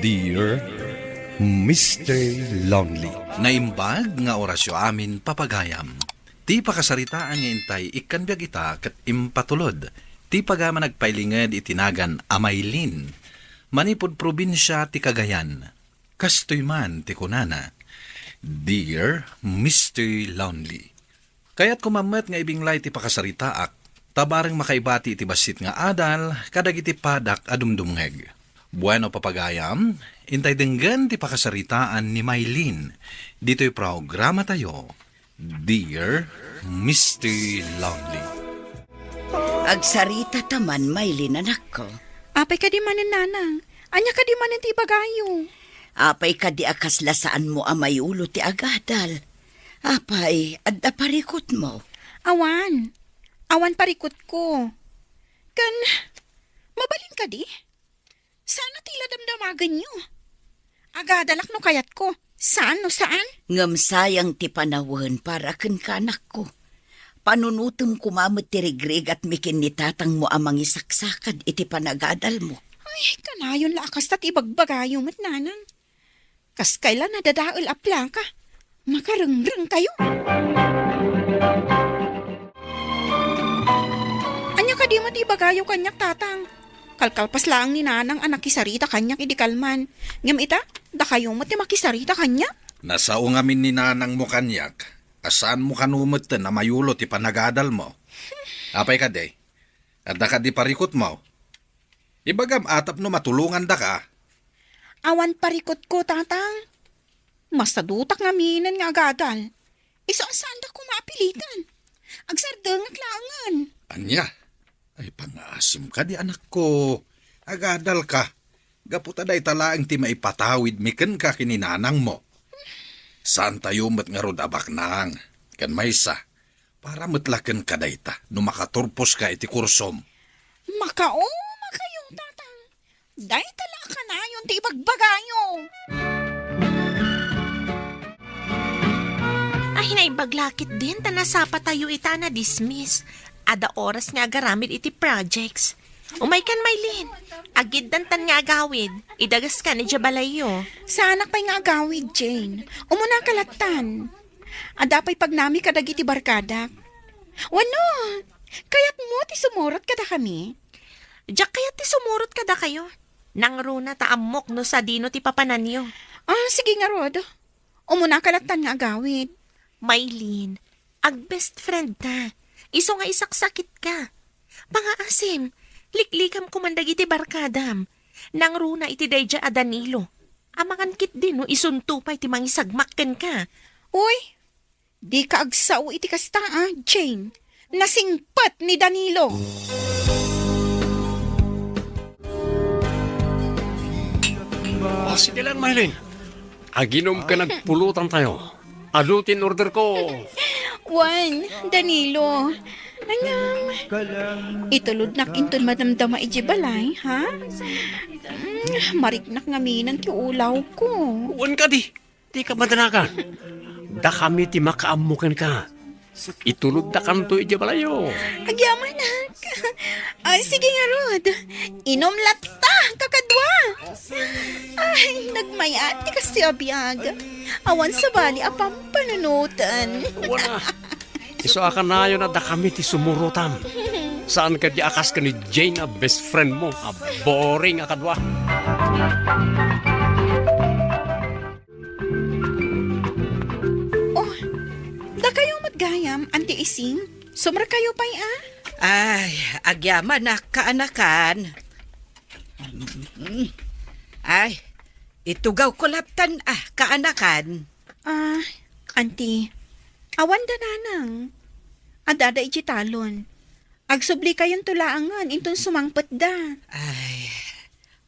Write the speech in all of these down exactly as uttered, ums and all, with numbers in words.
Dear Mister Lonely. Naimbag nga orasyo amin, papagayam. Ti pakasaritaan nga intay ikkan biag ita ket impatulod ti pagayam a nagpailinged iti nagan a Maylin, manipud probinsia ti Cagayan. Kastoy man ti kunana, "Dear Mister Lonely, kayatko man met nga ibinglay ti pakasaritaak, ta bareng makaibati iti bassit nga adal kadagiti padak a dumdumngeg." Bueno, papagayam, intay denggen ti pakasaritaan ni Maylin ditoy programatayo, Dear Mister Lonely. Agsarita ta man, Maylin, anakko. Apay kadi manen, nanang? Ania kadi manen ti ibagayo? Apay kadi a kasla saanmo a mayulo ti agadal? Apay, adda parikutmo? Awan. Awan parikutko. Ken, mabalin kadi? Saan a ti la damdamagenyo? Agadalak no kayatko. Saan no saan? Ngem sayang ti panawen para kenka, anakko. Panunotem koma met ti rigrigatmi ken ni tatangmo a mangisaksakad iti panagadalmo. Ay, kanayon la a kasta ti ibagbagayo met, nanang. Kas kayla nadadael a plaka. Makarengreng kayo. Ania kadi met ti ibagayo kaniak, tatang? Kalkalpas laeng ni nanang a nakisarita kaniak idi kalman. Ngem ita, dakayo met ti makisarita kaniak? Nasao ngamin ni nanangmo kaniak, a saanmo kano metten a mayulo ti panagadalmo. Apay kadi? Adda kadi parikutmo? Ibagam a tapno matulongandaka. Awan parikutko, tatang. Masadutak ngaminen nga agadal. Isu a saandak koma a pilitan. Agsardengak laengen. Ania? Ay, pangaasim kadi, anakko. Agadalka. Gapu ta dayta laeng ti maipatawidmi kenka ken ni nanangmo. Saantayo met ngarud a baknang. Ken maysa, para met la kenka dayta no makaturposka iti kursom. Makauma kayo, tatang. Dayta la a kanayon ti ibagbagayo. Ay, naimbag la ketdin ta nasapatayo ita a nadismiss. Adda oras nga agaramid iti projects. Umaykan, Maylin. Agiddantan nga agawid. Idagaskan idiay balayyo. Saanak pay nga agawid, Jane. Umunaka lattan. Adda pay pagnami kadagiti barkadak. Wenno, kayatmo ti sumurot kadakami? Diak kayat ti sumurot kadakayo. Nangruna ta ammok no sadino ti papananyo. Ah, sige ngarud. Umunaka lattan nga agawid. Maylin, ag-best friend ta. Isu nga isaksakitka. Pangaasim, liklikam koman dagiti barkadam. Nangruna iti daydiay a Danilo. Amangan ketdi no isunto pay ti mangisagmak kenka. Uy, dika agsao iti kasta, a, Jane. Nasingpet ni Danilo. O, sige lang, Maylin. Aginom ken agpulutantayo. Adu ti in-orderko. Wen, Danilo. Ngem, itulodnak inton madamdama idiay balay, ha? Mm, mariknak ngaminen ti ulawko. Wen kadi, dika madanagan. Dakami ti makaammo kenka. Ituloddakanto idiay balayyo. Agyamanak. Ay, sige ngarud. Inom latta, kakadua. Ay, nagmayat ti kastoy a biag. Awan sabali a pampanunoten. Wen a. Isu a kanayon a dakami ti sumurotam. Saan kadi a kas ken ni Jane a best friend mo, a boring a kadua. Oh, dakayo met gayam, Auntie Ising. Sumrekayo pay, a? Ay, agyamanak, kaanakan. Ay, itugawko lattan, a, kaanakan. Ah, Auntie, awan da nanang. Addada idiay talon. Agsublikayon to laengen inton sumangpetda. Ay,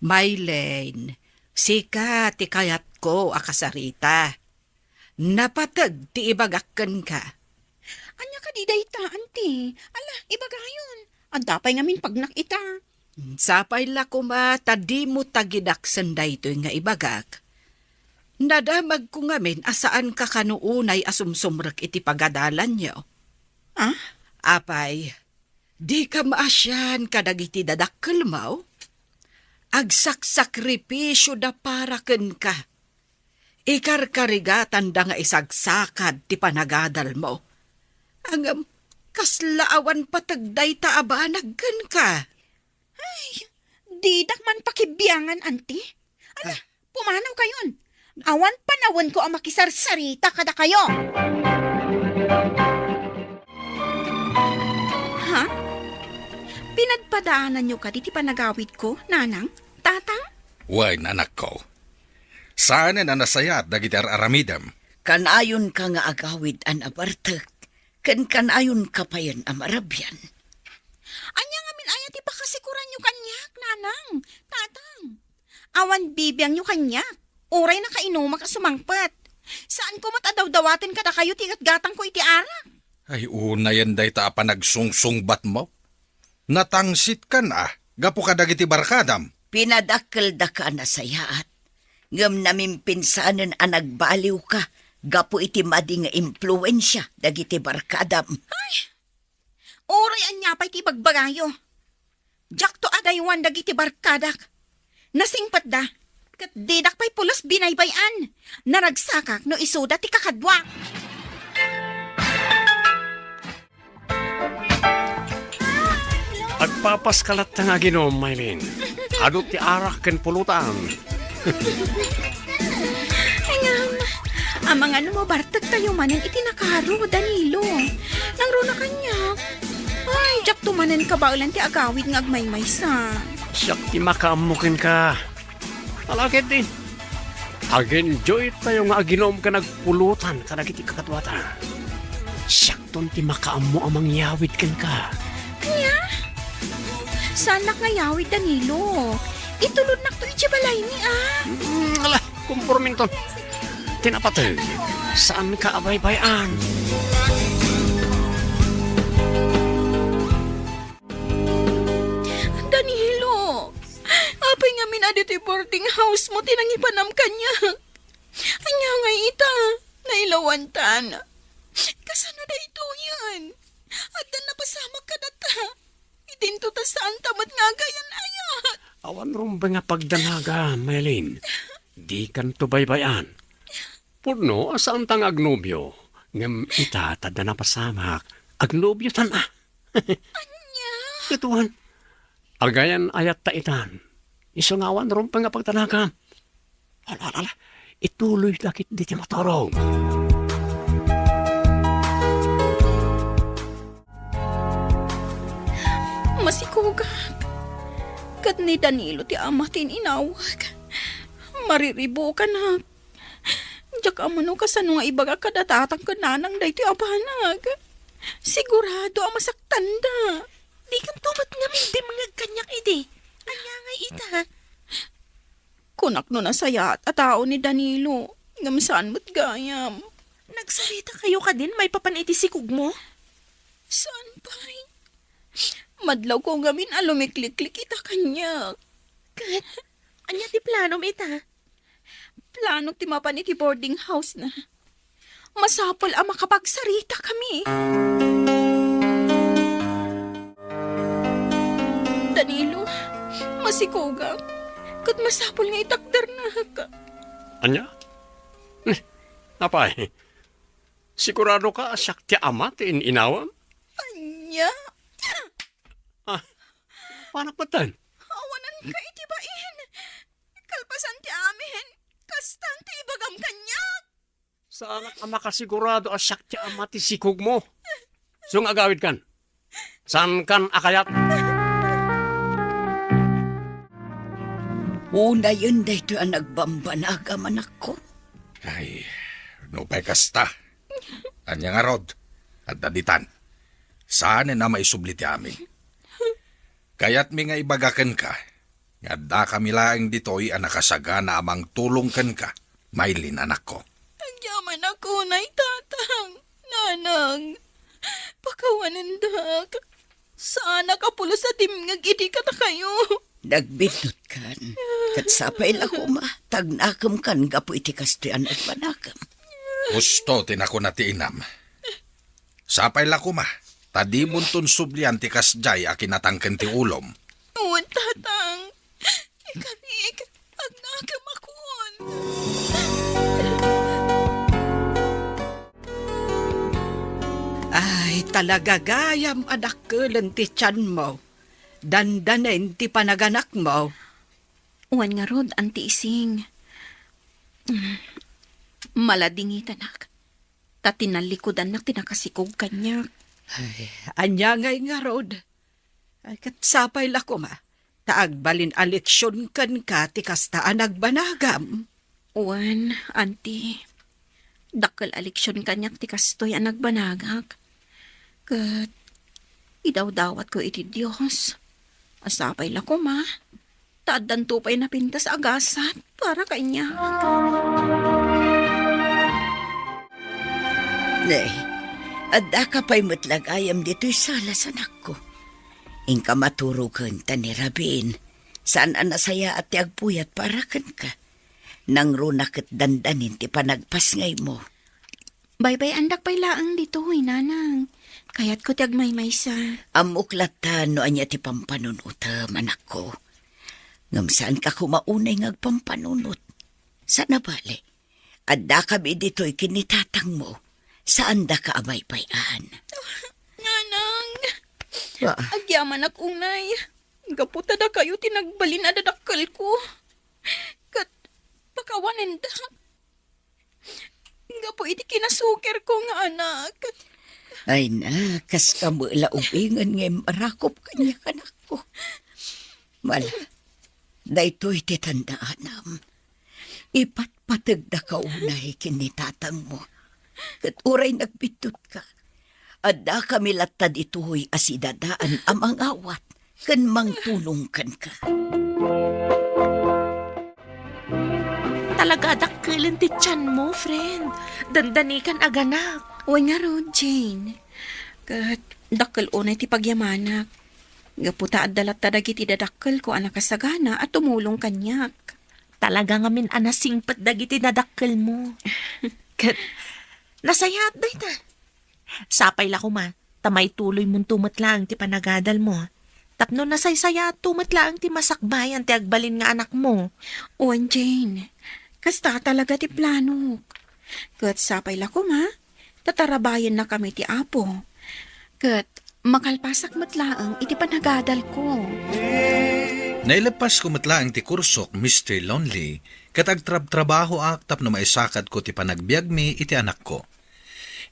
Maylin, sika ti kayatko a kasarita. Napateg ti ibagak kenka. Ania kadi dayta, Auntie? Ala, ibagayon. Adda pay ngamin pagnak ita. Sapay la koma ta dimo tagidaksen daytoy nga ibagak. Nadamagko ngamin a saanka kano unay a sumsumrek iti pagadalanyo. Ah? Apay, dika maasian kadagiti dadakkelmo? Agsaksakripisiyoda para kenka. Ikarkarigatanda nga isagsakad ti panagadalmo. Ngem, kasla awan pateg dayta a banag kenka. Ay, didak man pakibiangan, anti. Ala, pumanaw kayon. Awan panawenko a makisarsarita kadakayo. Ha? Pinadpadaananyo kadi ti panagawidko, nanang, tatang? Wen, anakko. Saanen a nasayaat dagiti ar-aramidem. Kanayonka nga agawid a nabartek, ken kanayonka payen a marabian. Ania ngamin aya ti pakasikuranyo kaniak, nanang, tatang? Awan bibiangyo kaniak, uray nakainumak a sumangpet. Saanko met a dawdawaten kadakayo ti gatgatangko iti arak. Ay, unayen dayta a panagsungsungbatmo. Natangsitkan a gapu kadagiti barkadam. Pinadakkeldaka a nasayaat, ngem namimpinsanen a nagbaliwka gapu iti madi nga impluensia dagiti barkadam. Ay! Uray ania pay ti ibagbagayo. Diakto adaywan dagiti barkadak. Nasingpetda, ket didak pay pulos binaybay-an. Naragsakak no isuda ti kakaduak. Agpapaska latta nga aginom, Maylin. Adu ti arak ken pulutan. Ngem, amangan no mabartektayo manen iti nakaro, Danilo. Nangruna kaniak. Ay, diakto manen kabaelan ti agawid nga agmaymaysa. Siak ti makaammo kenka. Ala ketdi, ag-enjoytayo nga aginom ken agpulutan kadagiti kakaduata. Siakton ti makaammo a mangyawid kenka. Ania? Saanak nga yawid, Danilo. Itulodnakto idiay balaymi, a. Mm, ala, komporminton. Ti napateg, saanka a baybay-an. Danilo, apay ngamin a ditoy boarding house mo ti nangipanam kaniak? Ania ngay ita? Nailawantan. Kasano daytoyen? Addan napasamak kadata. Idinto ta saanta met nga agayan-ayat. Awan rumbeng a pagdanagam, Maylin. Dikanto baybay-an. Pudno a saanta nga agnobio, ngem ita ta adda napasamak, agnobiotan a. Ania? Ket wen, agayan-ayatta itan. Isu nga awan rumbeng a pagdanagam. Ala, ala, ala. Ituloyda ketdi ti maturog. Masikogak. Ket ni Danilo ti ama ti in-inawek. Mariribukanak. Diak ammo no kasano nga ibagak kada tatang ken nanang daytoy a banag. Sigurado a masaktanda. Dikanto met ngamin dimngeg kaniak idi. Ania ngay ita? Kunak no nasayaat a tao ni Danilo, ngem saan met gayam. Nagsaritakayo kadin maipapan iti sikogmo? Saan pay. Madlawko ngamin a lumikliklik ita kaniak. Ket, ania ti planom ita? Plano ti mapan iti boarding house na. Masapul a makapagsarita kami. Danilo, masikogak, ket masapul nga itakdernak. Ania? Ni, apay, sigurado ka a siak ti ama ti in-inawam? Ania? Ah, panak metten? Awanan ka iti bain. Kalpasan ti amin, kastan ti ibagam kaniak. Saanak a makasigurado a siak ti ama ti sikogmo. Isu nga agawidkan. Saankan a kayat. Unayen daytoy a nagbambanag a manakko. Ay, nupay kasta. Ania ngarud? Adda ditan. Saanen a maisubli ti amin. Kayatmi nga ibaga kenka nga addakami laeng ditoy a nakasagana a mangtulong kenka, Maylin, anakko. Agyamanak unay, Tatang, Nanang. Pakawanendak. Saanak a pulos a dimngeg idi kadakayo. Nagbiddutkan. Ket sapay la koma, tagnakemkan gapu iti kastoy a nagbanagem. Husto ti nakuna ti inam. Sapay la koma, ta dimonton sublian ti kasdiay a kinatangken ti ulom. Wen, Tatang. Ika Talaga gayam a dakkel ti tianmo. Dandanen ti panaganakmo. Wen ngarud, Auntie Ising. Mm, maladingitanak. Ta tinallikudannak ti nakasikog kaniak. Ay, ania ngay ngarud? Ay, ket sapay la koma, ta agbalin a leksion kenka ti kasta a nagbanagam. Wen, Auntie, dakkel a leksion kaniak ti kastoy a nagbanagak. Ket idawdawatko iti Dios a sapay la koma, ta addanto pay napintas a gasat para kaniak. Ne, addaka pay met la gayam ditoy sala, anakko. Inka maturoken ta ni Rabin, saan a nasayaat ti agpuyat para kenka. Nangruna ket dandanin ti panagpasngaymo. Baybay-andak pay laeng ditoy, Nanang. Kayatko ti agmaymaysa. Ammok latta no ania ti pampanunutem, anakko. Ngem saanka koma unay nga agpampanunot. Saan a bale, addakami ditoy ken ni tatangmo. Saandaka a baybay-an. Nanang, ah, agyamanak unay. Gapu ta dakayo ti nagbalin a dadakkelko. Ket pakawanendak. Gapu iti kinasukerko nga anak. Ay na, kas kamo la ubingen nga immarakop kaniak, anakko. Mala, daytoy ti tandaanam. Ipatpategdaka unay ken ni tatangmo. Ket uray nagbittotka, addakami latta ditoy a sidadaan a mangawat ken mangtulong kenka. Talaga a dakkelen ti tianmo, friend. Dandanikan aganak. Wen ngarud, Jane. Ket dakkel unay ti pagyamanak. Gapu ta adda latta dagiti dadakkelko a nakasagana a tumulong kaniak. Talaga ngamin a nasingpet dagiti dadakkelmo. Ket nasayaat dayta. Sapay la koma, ta maituloymonto met laeng ti panagadalmo. Tapno nasaysayaatto met laeng ti masakbayan ti agbalin nga anakmo. Wen, Jane, kasta talaga ti planok. Ket sapay la koma, ta tarabayennakami ti Apo. Ket makalpasak met laeng iti panagadalko. Naileppasko met laeng ti kursok, Mister Lonely, ket agtrabtrabahoak tapno maisakadko ti panagbiagmi iti anakko.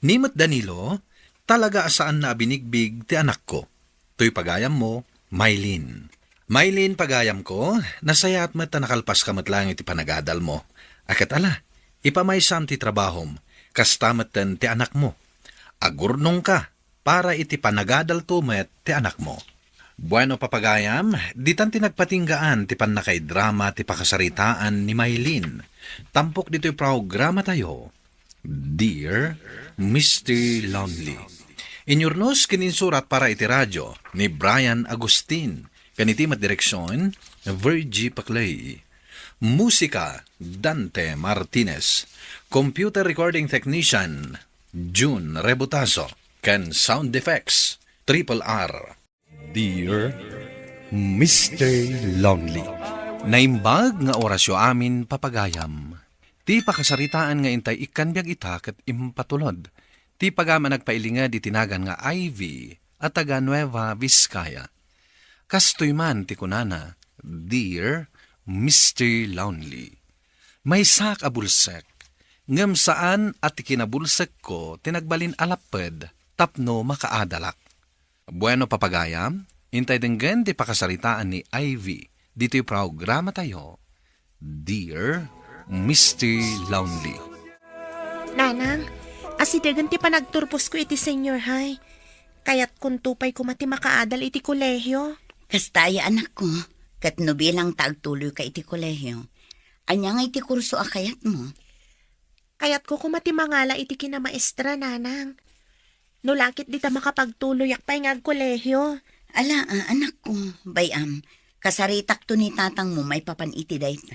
Ni met Danilo, talaga a saanna a binigbig ti anakko. Toy pagayammo, Mylene. Mylene, pagayamko, nasayaat met ta nakalpaska met laeng iti panagadalmo. A ket ala, ipamaysam ti trabahom, kasta metten ti anakmo. Agurnongka para iti panagadalto met ti anakmo. Bueno, papagayam, ditan ti nagpatinggaan ti pannakaidrama ti pakasaritaan ni Mylene. Tampok ditoy programatayo, Dear Mister Lonely. Inyurnos ken insurat para iti radio ni Brian Agustin, ken iti met direksion, Virgie Paclay. Musika, Dante Martinez. Computer recording technician, June Rebotazo. Ken sound effects, Triple R. Dear Mister Lonely. Naimbag nga orasyo amin, papagayam. Ti pakasaritaan nga intay ikkan biag ita ket impatulod ti pagayam a nagpailinged iti nagan nga Ivy a taga Nueva Vizcaya. Kastoy man ti kunana, Dear Mister Lonely. Maysaak a bulsek, ngem saan a ti kinabulsekko ti nagbalin a lapped tapno makaadalak. Bueno, papagayam, intay denggen ti pakasaritaan ni Ivy ditoy programatayo, Dear Mister Lonely. Nanang, asidegen ti panagturposko iti senior high. Kayatkonto pay koma ti makaadal iti kolehio. Kasta aya, anakko, ket no bilang ta agtuloyka iti kolehio, ania nga iti kurso a kayatmo? Kayatko koma ti mangala iti kinamaestra, Nanang. No la ket dita makapagtuloyak pay nga agkolehio. Ala, a, anakko, bay-am, kasaritakto ni tatangmo maipapan iti dayta.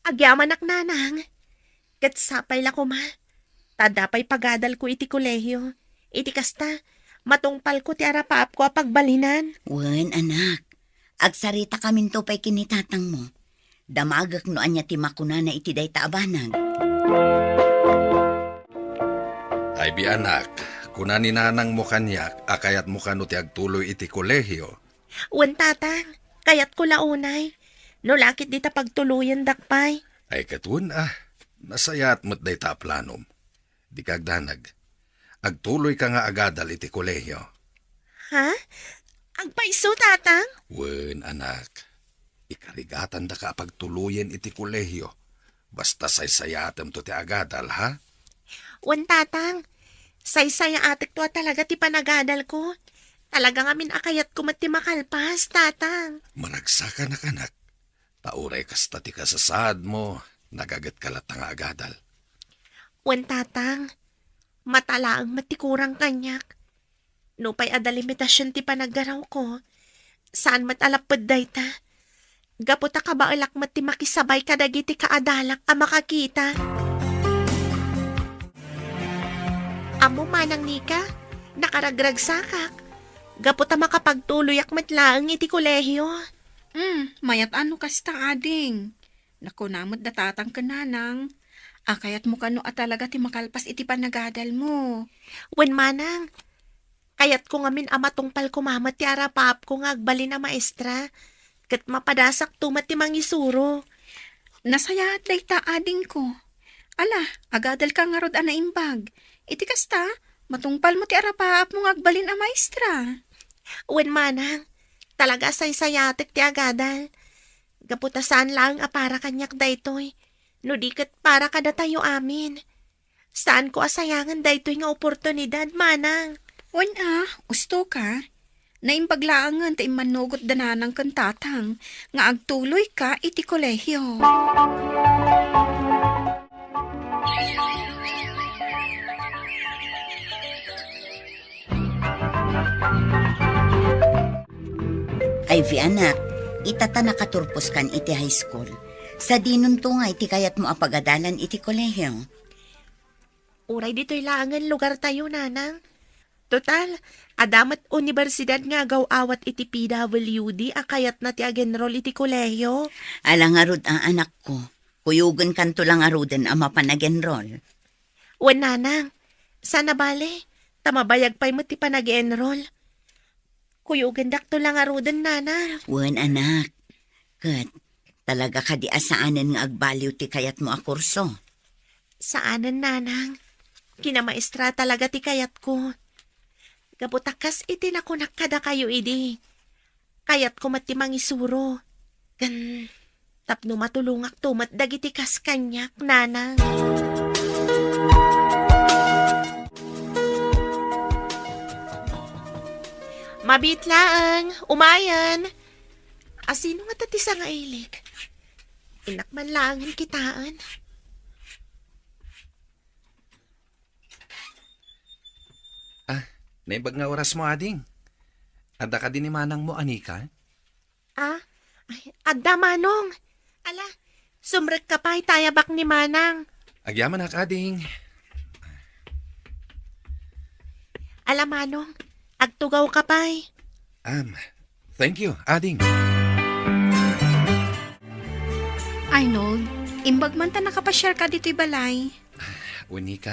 Agyamanak, Nanang. Ket sapay la koma, ta adda pay pagadalko iti kolehio. Iti kasta, matungpalko ti arapaapko a pagbalinan. Wen, anak, agsaritakaminto pay ken ni tatangmo. Damagek no ania ti makunana iti dayta a banag. Ivy, anak, Kuna ni nanangmo kaniak a kayatmo kano ti agtuloy iti kolehio. Wen, Tatang. Kayatko la unay. No lakit dita pagtuloyendak pay. Ay, ket wen, ah. Nasayaat met dayta a planom. Dika agdanag. Agtuloyka nga agadal iti kolehio. Ha? Agpayso, Tatang? Wen, anak. Ikarigatandaka a pagtuloyen iti kolehio. Basta saysayaatemto ti agadal, ha? Wen, Tatang. Saysayaatekto a talaga ti panagadalko. Talaga ngamin a kayatko met ti makalpas, Tatang. Maragsakanak, anak. Ta uray kasta ti kasasaadmo, nagagetka latta nga agadal. Wen, Tatang. Mata laeng met ti kurang kaniak. Nupay adda limitasion ti panaggarawko, saan met a lapped dayta. Gapu ta kabaelak met ti makisabay kadagiti kaadalak a makakita. Ammo, Manang Nika, nakaragragsakak. Gapu ta makapagtuloyak met laeng iti kolehio. Hmm, mayat a no kasta, ading. Nakuna met da Tatang ken Nanang a kayatmo kano a talaga ti makalpas iti panagadalmo. Wen, Manang, kayatko ngamin a matungpal koma met ti arapaapko nga agbalin a maestra, ket mapadasakto met ti mangisuro. Nasayaat dayta, adingko. Ala, agadalka ngarud a naimbag. Iti kasta, matungpalmo ti arapaapmo nga agbalin a maestra. Wen, Manang, talaga a saysayaatek ti agadal. Gapu ta saan laeng a para kaniak daytoy, no di ket para kadatayo amin. Saanko a sayangen daytoy nga oportunidad, Manang. Wen a, ustoka. Naimbag laengen ta immannugot da Nanang ken Tatang nga agtuloyka iti kolehio. Ivy, anak, ita ta nakaturposkan iti high school. Sadinonto nga iti kayatmo a pagadalan iti kolehio? Uray ditoy laengen lugartayo, Nanang. Total, adda met universidad nga agaw-awat iti P W D a kayatna ti agenrol iti kolehio. Ala ngarud a, anakko. Kuyogenkanto la ngaruden a mapan agenrol. Wen, Nanang, saan a bale, ta mabayag pay met ti panag-enroll. Kuyogandakto la ngaruden, Nanang. Wen, anak. Ket, talaga kadi a saanen nga agbaliw ti kayatmo a kurso? Saanen, Nanang. Kinamaestra talaga ti kayatko. Gapu ta kas iti nakunak kadakayo idi, kayatko met ti mangisuro. Ken tapno matulongakto met dagiti kas kaniak, Nanang. Mabiit laeng, umayen. Asino ngata ti sangailik? Innak man laengen kitaen. Ah, naimbag nga orasmo, ading. Adda kadi ni manangmo, Anika? Ah, ay, adda, Manong. Ala, sumrekka pay ta ayabak ni Manang. Agyamanak, ading. Ala, Manong, agtugawka pay. Am, thank you, ading. Arnold, imbag man ta nakapasiarka ditoy balay. Wen, Nika,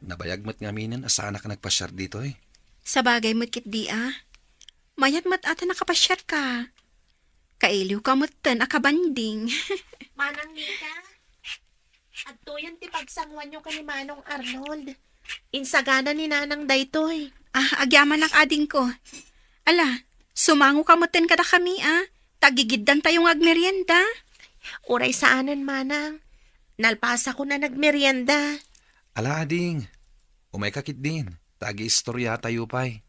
nabayag met ngaminen a saanak a nagpasiar ditoy. Sabagay met ketdi a. Mayat met a ta nakapasiarka. Kailiwka metten a kabanding. Manang Nika, adtoyen ti pagsangoanyo ken ni Manong Arnold. Insagana ni Nanang daytoy. Ah, agyamanak, adingko. Ala, sumangoka metten kadakami a. Ta agigiddantayo nga agmerienda. Uray saanen, Manang. Nalpasakon a nagmerienda. Ala, ading. Umayka ketdin, ta agiistoriatayo pay.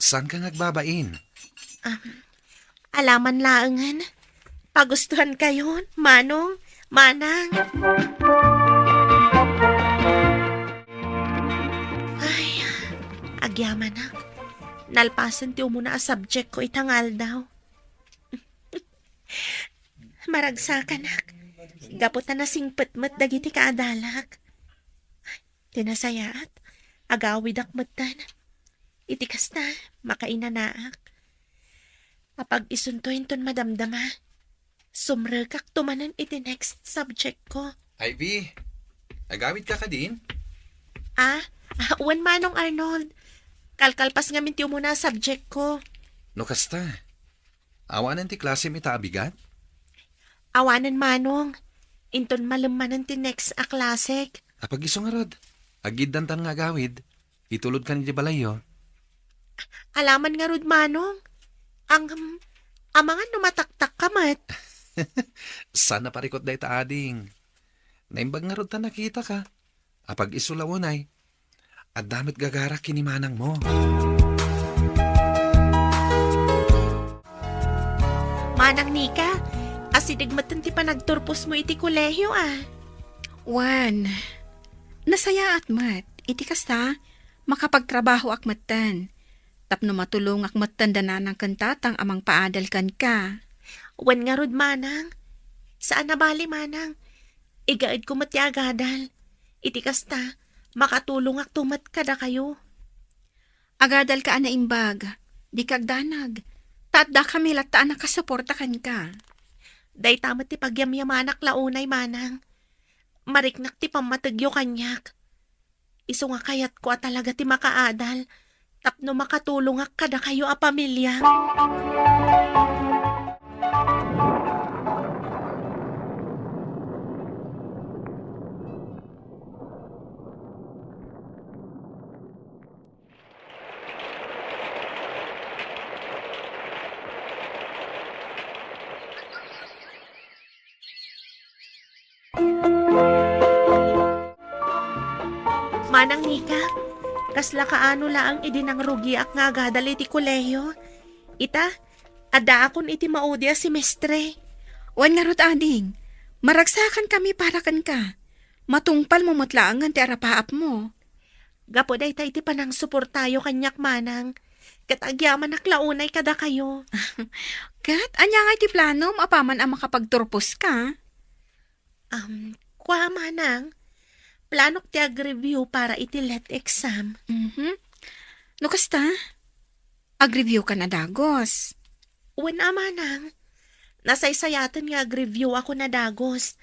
Saanka nga agbabain? Ah, ala man laengen. Pagustuhankayon, Manong, Manang. Ay, agyamanak. Nalpasen ti umuna a subject ko ita nga aldaw. Maragsakanak. Gapu ta nasingpet met dagiti kaadalak. Ti nasayaat, agawidak metten. Iti kasta, makainanaak. Apag isunto inton madamdama, sumrekakto manen iti next subject ko. Ivy, agawidka kadin? Ah, Wen, Manong Arnold. Kalkalpas ngamin ti umuna a subject ko. No kasta, awanen ti klasem ita a bigat? Awanen, Manong. Inton malemmanen ti next a klasek. Apag isu ngarud, aggiddantan nga agawid. Itulodkan iti balayyo. Alaman ngarud, Manong. Ang, amangan no mataktak ka met. Saan a parikut dayta, ading. Naimbag ngarud ta nakitaka. Apag isu la unay, adda met gagarak ken ni manangmo. Manang Nika, asideg metten ti panagturposmo iti kolehio, a. Wen, nasayaat met. Iti kasta, makapagtrabahoak metten. Tapno matulongak metten da nanang ken tatang a mangpaadal kenka. Wen ngarud, manang. Saan a bali, manang. Igaedko met ti agadal. Iti kasta, makatulongakto met kadakayo. Agadalka a naimbag. Dika agdanag. Ta addakami latta a nakasuporta kenka. Dayta met ti pagyamyamanak la unay, manang. Mariknak ti pammategyo kaniak. Isu nga kayatko a talaga ti makaadal tapno makatulongak kadakayo a pamilia. Manang Nika, kasla kaano laeng idi nangrugiak nga agadal iti kolehio? Ita, addaakon iti maudi a semestre. Wen ngarud, ading, maragsakankami para kenka. Matungpalmo met laengen ti arapaapmo. Gapu dayta iti panangsuportayo kaniak, manang, ket agyamanak la unay kadakayo. Ket ania nga iti planom apaman a makapagturposka? Um, kua, manang, planok ti agreview para iti let exam. Mhm. No kasta, agreviewkan a dagus. Wen a, manang. Nasaysayaten nga agreviewakon a dagus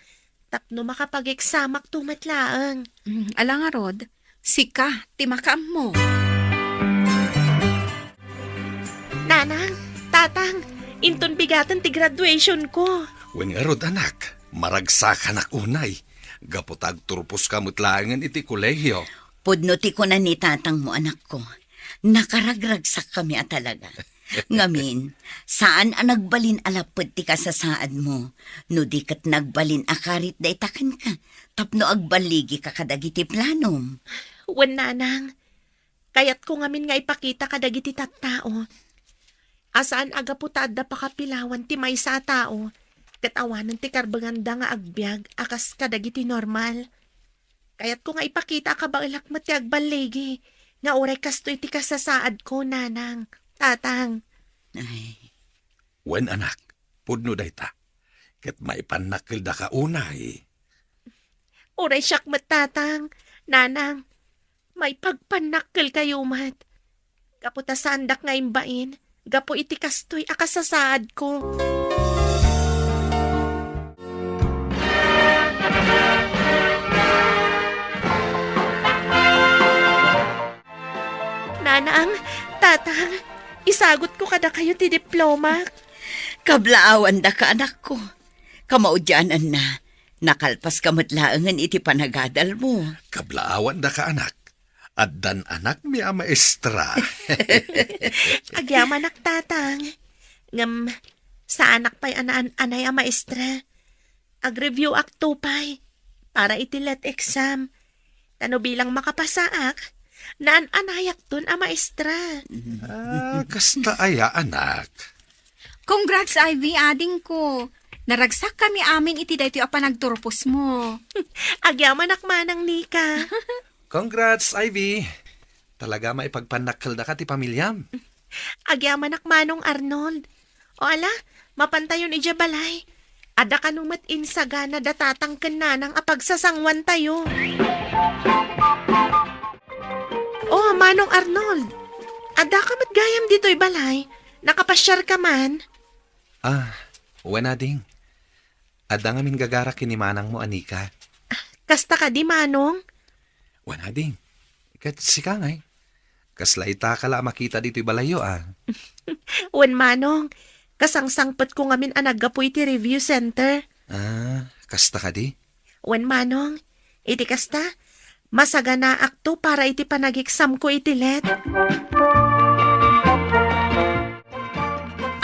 tapno makapag-examakto met laeng. Mm, ala ngarud, sika ti makaammo. Nanang, tatang, inton bigaten ti graduation ko. Wen ngarud, anak, maragsakanak unay. Gapu ta agturposka met laengen iti kolehio. Pudno ti kuna ni tatangmo, anakko. Nakaragragsakkami a talaga. Ngamin, saan a nagbalin a lapped ti kasasaadmo, no di ket nagbalin a karit dayta kenka, tapno agballigika kadagiti planom. Wen, nanang, kayatko ngamin nga ipakita kadagiti tattao a saan a gapu ta adda pakapilawan ti maysa a tao ket awanen ti karbenganda nga agbiag a kas kadagiti normal. Kayatko nga ipakita a kabaelak met ti agballigi nga uray kastoy ti kasasaadko, nanang, tatang. Ay. Wen, anak, pudno dayta. Ket maipannakkeldaka unay. Uray siak met, tatang, nanang, maipagpannakkelkayo met. Gapu ta saandak nga imbain gapu iti kastoy a kasasaadko. Nanang, tatang, isagutko kadakayo ti diplomak. Kablaawandaka, anakko. Kamaudiananna, nakalpaska met laengen iti panagadalmo. Kablaawandaka, anak. Addan anakmi a maestra. Agyamanak, tatang. Ngem, saanak pay a naan-anay a maestra. Agreview-akto pay para iti let exam. Ta no bilang makapasaak, naan-anayakton a maestra. Ah, kasta aya, anak. Congrats, Ivy, adingko. Naragsakkami amin iti daytoy a panagturposmo. Agyamanak manang, Nika. Congrats, Ivy. Talaga maipagpannakkeldaka ti pamiliam. Agyamanak manong Arnold. O ala, mapantayon idiay balay. Adda kano met insagana da tatang ken nanang a pagsasanguantayo. O, Manong Arnold, addaka met gayam ditoy balay? Nakapasiarka man? Ah, wen, ading. Adda ngamin gagarak ken ni manangmo a Nika. Kasta kadi, Manong? Wen, ading. Ket sika ngay, kasla ita ka la a makita ditoy balayyo, a? Wen, Manong, kasangsangpetko ngamin a naggapu iti review center. Ah, kasta kadi? Wen, Manong, iti kasta, masaganaakto para iti panageksamko iti let.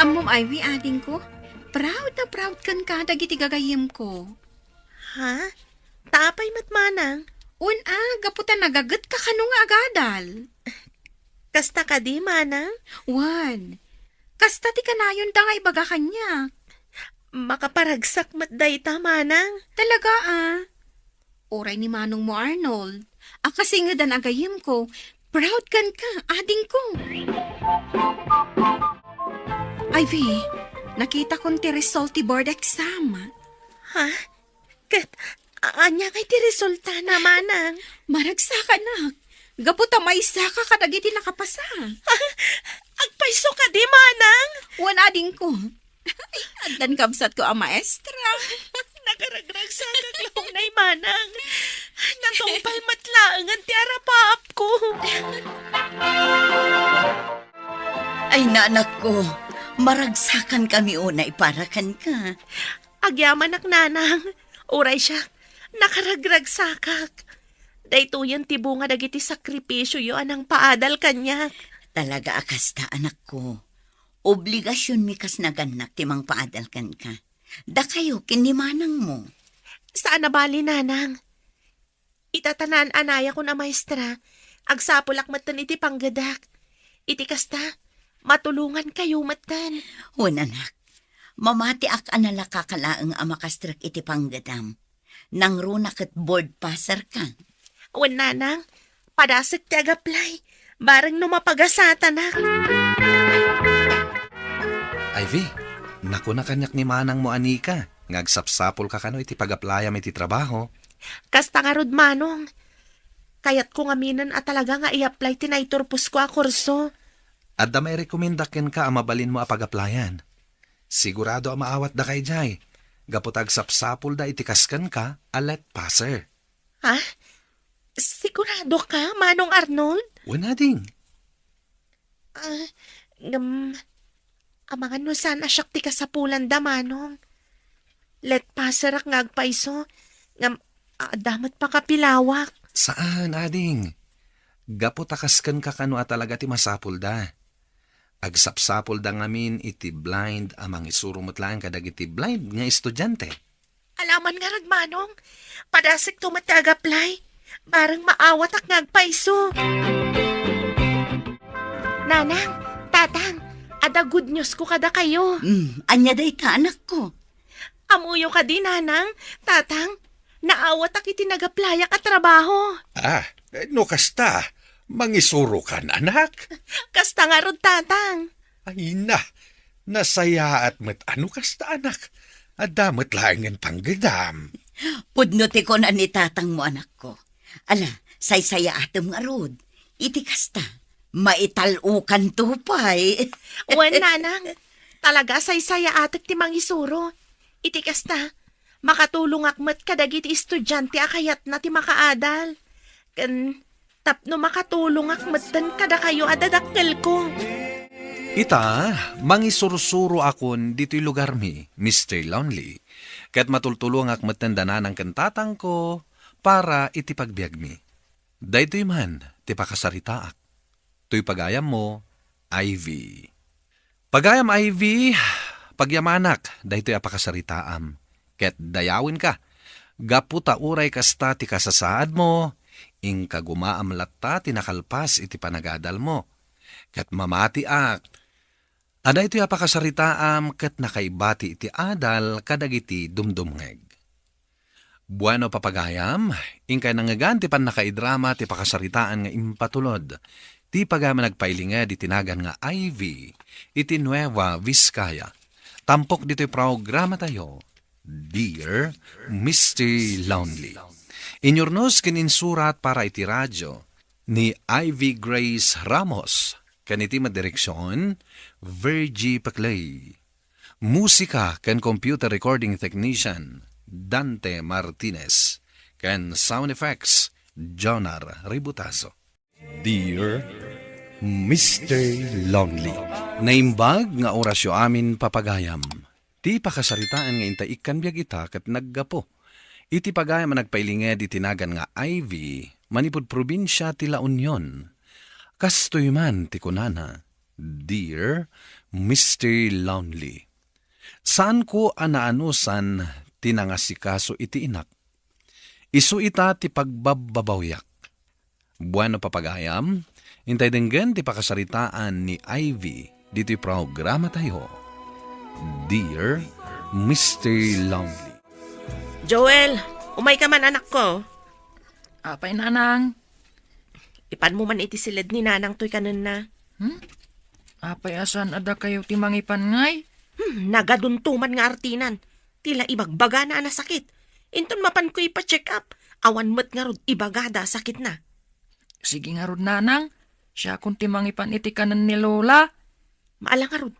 Ammom, Ivy, adingko, proud na proud kenka dagiti gagayyemko. Ha? Ta apay met, Manang? Wen a, gapu ta nagagetka kano nga agadal. Kasta kadi, Manang? Wen, kasta ti kanayonda nga ibaga kaniak. Makaparagsak met dayta, Manang. Talaga, a? Uray ni manongmo, Arnold, a kasingedan a gayyemko, proud kenka, adingko. Ivy, nakitakon ti result ti board exam. Ha? Ket, a-, ania ngay ti resultana, Manang? Maragsakanak. Gapu ta maysaka kadagiti nakapasa. Agpayso kadi, Manang? Wen, adingko. Addan kabsatko a maestra. Nakaragragsakak la unay, Manang. Natungpal met laengen ti arapaapko. Ay, nanakko, maragsakankami unay para kenka. Agyamanak, Nanang. Uray siak, nakaragragsakak. Daytoyen ti bunga dagiti sakripisioyo a nangpaadal kaniak. Talaga a kasta, anakko. Obligasionmi kas nagannak ti mangpaadal kenka. Dakayo ken ni manangmo. Saan a bali, Nanang. Ita ta naan-anayakon a maestra, agsapulak metten iti panggedak. Iti kasta, matulongankayo metten. Wen, anak, mamatiak a nalaka ka laeng a makastrek iti panggedam. Nangruna ket board passerka. Wen, Nanang, padasek ti agaplay. Bareng no mapagasatanak. Ivy, nakuna kaniak ni manangmo a Nika nga agsapsapulka kano iti pagaplayam iti trabaho. Kasta ngarud, Manong. Kayatko ngaminen a talaga nga i-apply ti naiturposko a kurso. Adda mairekomenda kenka a mabalinmo a pagaplayan. Sigurado a maawatdaka idiay, gapu ta agsapsapulda iti kas kenka a let passer. Ha? Siguradoka, Manong Arnold? Wen, ading. Ah, ngem, amangan no saan a siak ti kasapulanda, Manong. Let passerak nga agpayso, ngem adda met pakapilawak. Saan, ading. Gapu ta kas kenka kano a talaga ti masapulda. Agsapsapulda ngamin iti blind a mangisuro met laeng kadagiti blind nga estudiante. Alaman ngarud, Manong, padasekto met ti agaplay. Bareng maawatak nga agpayso. Nanang, Tatang, adda good news ko kadakayo. Hmm, ania dayta, anakko? Ammoyo kadi, Nanang, Tatang, naawatak iti nagaplayak a trabaho. Ah, no kasta, mangisurokan, anak? Kasta ngarud, Tatang. Ay na, nasayaat met a no kasta, anak. Adda met laengen panggedam. Pudno ti kuna ni tatangmo, anakko. Ala, saysayaatem ngarud. Iti kasta, maital-okanto pay. Wen, Nanang, talaga saysayaatek ti mangisuro. Iti kasta, makatulongak met kadagiti estudiante a kayatna ti makaadal. Ken tapno makatulongak metten kadakayo a dadakkelko. Ita, mangisursuroakon ditoy lugarmi, Mister Lonely, ket matultulongak metten da nanang ken tatangko para iti pagbiagmi. Daytoy man ti pakasaritaak. Toy pagayammo, Ivy. Pagayam Ivy, pagyamanak daytoy a pakasaritaam, ket dayawenka. Gapu ta uray kasta ti kasasaadmo, inkagumaam latta ti nakalpas iti panagadalmo. Ket mamatiak a daytoy a pakasaritaam ket nakaibati iti adal kadagiti dumdumngeg. Bueno, papagayam, inkay nangngegan ti pannakaidrama ti pakasaritaan nga impatulod ti pagayam a nagpailinged iti nagan nga Ivy iti Nueva Vizcaya. Tampok ditoy programatayo, Dear Mister Lonely. Inyurnos ken insurat para iti radio ni Ivy Grace Ramos, ken iti madireksion, Virgie Peclay. Musika ken computer recording technician, Dante Martinez, ken sound effects, Jonar Ributazo. Dear Mister Lonely. Naimbag nga orasyo amin, papagayam. Ti pakasaritaan nga inta ikkan biag ita ket naggapu iti pagayam a nagpailinged iti nagan nga Ivy, manipud probinsia ti La Union. Kastoy man ti kunana, "Dear Mister Lonely, saanko a naanusan ti nangasikaso iti inak. Isu ita ti pagbabbabawiak." Bueno, papagayam, intay denggen ti pakasaritaan ni Ivy ditoy programatayo, Dear Mister Lonely. Joel, umay ka man, anakko. Apay, nanang? Ipan mo man iti siled ni nanang toy kanenna. Hmm? Apay a saan a dakayo ti mangipan ngay? Hmm, nagadunto man nga artinan. Ti la ibagbagana a nasakit. Inton mapanko ipa-check up, awan met ngarud ibagada a sakitna. Sige ngarud, nanang. Siakon ti mangipan iti kanen ni Lola. Maala ngarud.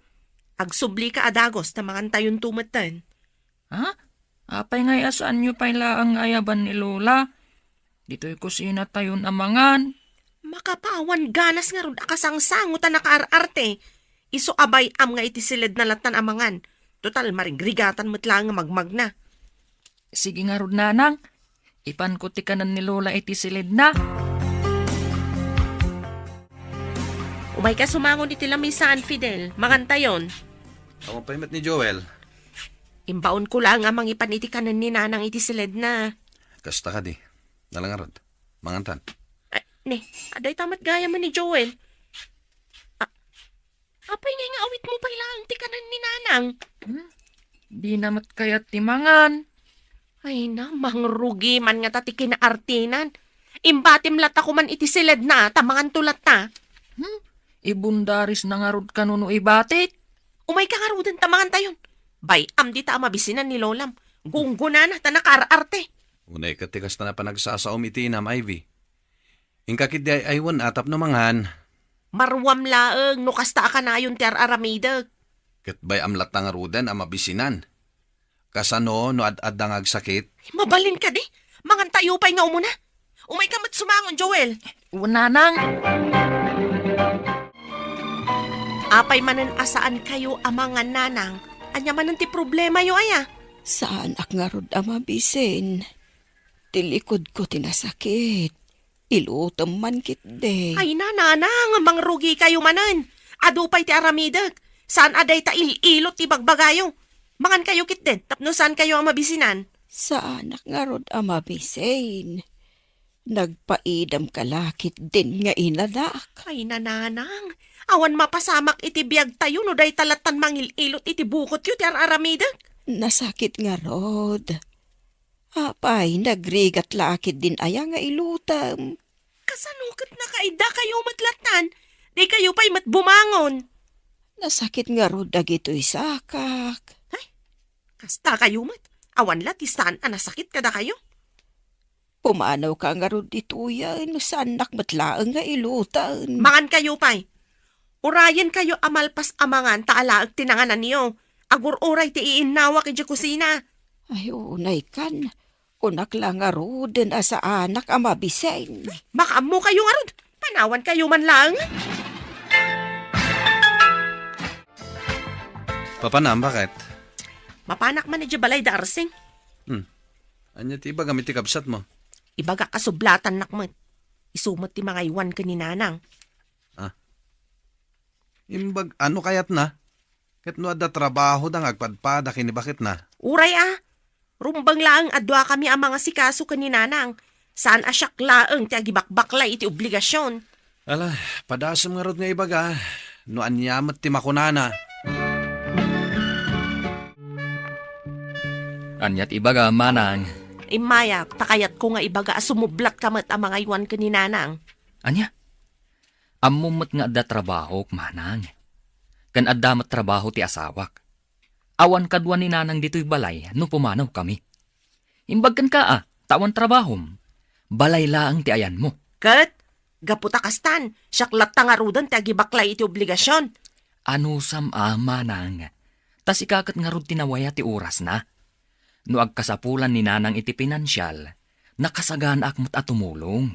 Agsubli ka a dagus ta mangantayonto metten. Ha? Apay ngay a saanyo pay laeng nga ayaban ni Lola? Ditoy kusinatayon a mangan. Makapawan ganas ngarud a kasangsango ta nakaar-arte. Isu a bay-am nga iti siledna lattan a mangan. Total, marigrigatan met laeng nga magmagna. Sige ngarud, nanang. Ipanko ti kanen ni Lola iti siledna. Umay ka sumangon iti lamisaan, Fidel. Mangantayon. Awan pay met ni Joel. Imbaonko laeng a mangipan iti kanen ni nanang iti siledna. Kasta kadi. Ala ngarud. Mangantan. Ay, ne, adda ita met gayam ni Joel. A-, apay ngay nga awitmo pay laeng ti kanen ni nanang? Hmm? Dina met kayat ti mangan. Ay na, mangrugi man ngata ti kinaartinan. Imbatim latta koma iti siledna, ta manganto latta. Hmm? Ibundarisna ngarud kano no ibatik? Umay ka ngaruden ta mangantayon. Bay-am dita a mabisinan ni Lolam. Gunggonana ta nakaar-arte. Unay ket ti kasta a panagsasaom iti inam, Ivy. Inka ketdi ay-aywan a tapno mangan. Maruam laeng no kasta a kanayon ti ar-aramidek. Ket bay-am latta ngaruden a mabisinan. Kasano no ad-adda nga agsakit? Mabalin kadi? Mangantayo pay nga umuna. Umay ka met sumangon, Joel. Wen, nanang. Apay manen a saankayo a mangan, nanang? Ania manen ti problemayo aya? Saanak ngarud a mabisin. Ti likodko ti nasakit. Ilutem man ketdi. Ay, nanang, mangrugikayo manen. Adu pay ti aramidek. Saan a dayta il-ilot ti bagbagayo. Mangankayo ketdin, tapno saankayo a mabisinan. Saanak ngarud a mabisin. Nagpaidam ka la ketdin nga inanak. Ay, nanang, awan mapasamak iti biagtayo no dayta lattan mangil-ilot iti bukotyo ti ar-aramidek. Nasakit ngarud. Apay, nagrigat la a ketdin aya nga ilutem? Kasano ket nakaidakayo met lattan? Dikayo pay met bumangon. Nasakit ngarud dagitoy sakak. Ay, kasta kayo met. Awan la ti saan a nasakit kadakayo. Pumanaw ka ngarud ditoyen, saannak met laeng nga ilutem. Mangan kayo pay. Urayen kayo a malpas a mangan ta alaek ti nangananyo. Agur-uray ti iinnawak idiay kusina. Ay, unay kan. Kunak la ngaruden a saanak a mabisen. Makaammo kayo ngarud. Panawan kayo man laeng. Papanam, bakit? Mapanak man idiay balay da Arsing. Hmm. Ania ti ibagam iti kabsatmo? Ibagak a sublatannak met. Isu met ti mangaywan ken ni Nanang. Ah. Imbag, ano kayatna? Ket no adda trabahoda nga agpadpada ken ni baketna? Uray a. Rumbeng laeng a duakami a mangasikaso ken ni Nanang. Saan a siak laeng ti agibakbaklay iti obligasion. Ala, padasem ngarud nga ibaga, no ania met ti makunana. Ania ti ibaga, Manang? Immayak, ta kayatko nga ibaga a sumublatka met a mangaywan ken ni Nanang. Ania? Ammom met nga adda trabahok, Manang. Ken adda met trabaho ti asawak. Awan kadua ni Nanang ditoy balay no pumanawkami. Imbag kenka a, ta awan trabahom. Balay laeng ti ayanmo. Ket, gapu ta kastan, siak latta ngaruden ti agibaklay iti obligasion. Anusam a, Manang. Ta sika ket ngarud ti nawaya ti orasna. No agkasapulan ni Nanang iti pinansial, nakasaganaak met a tumulong.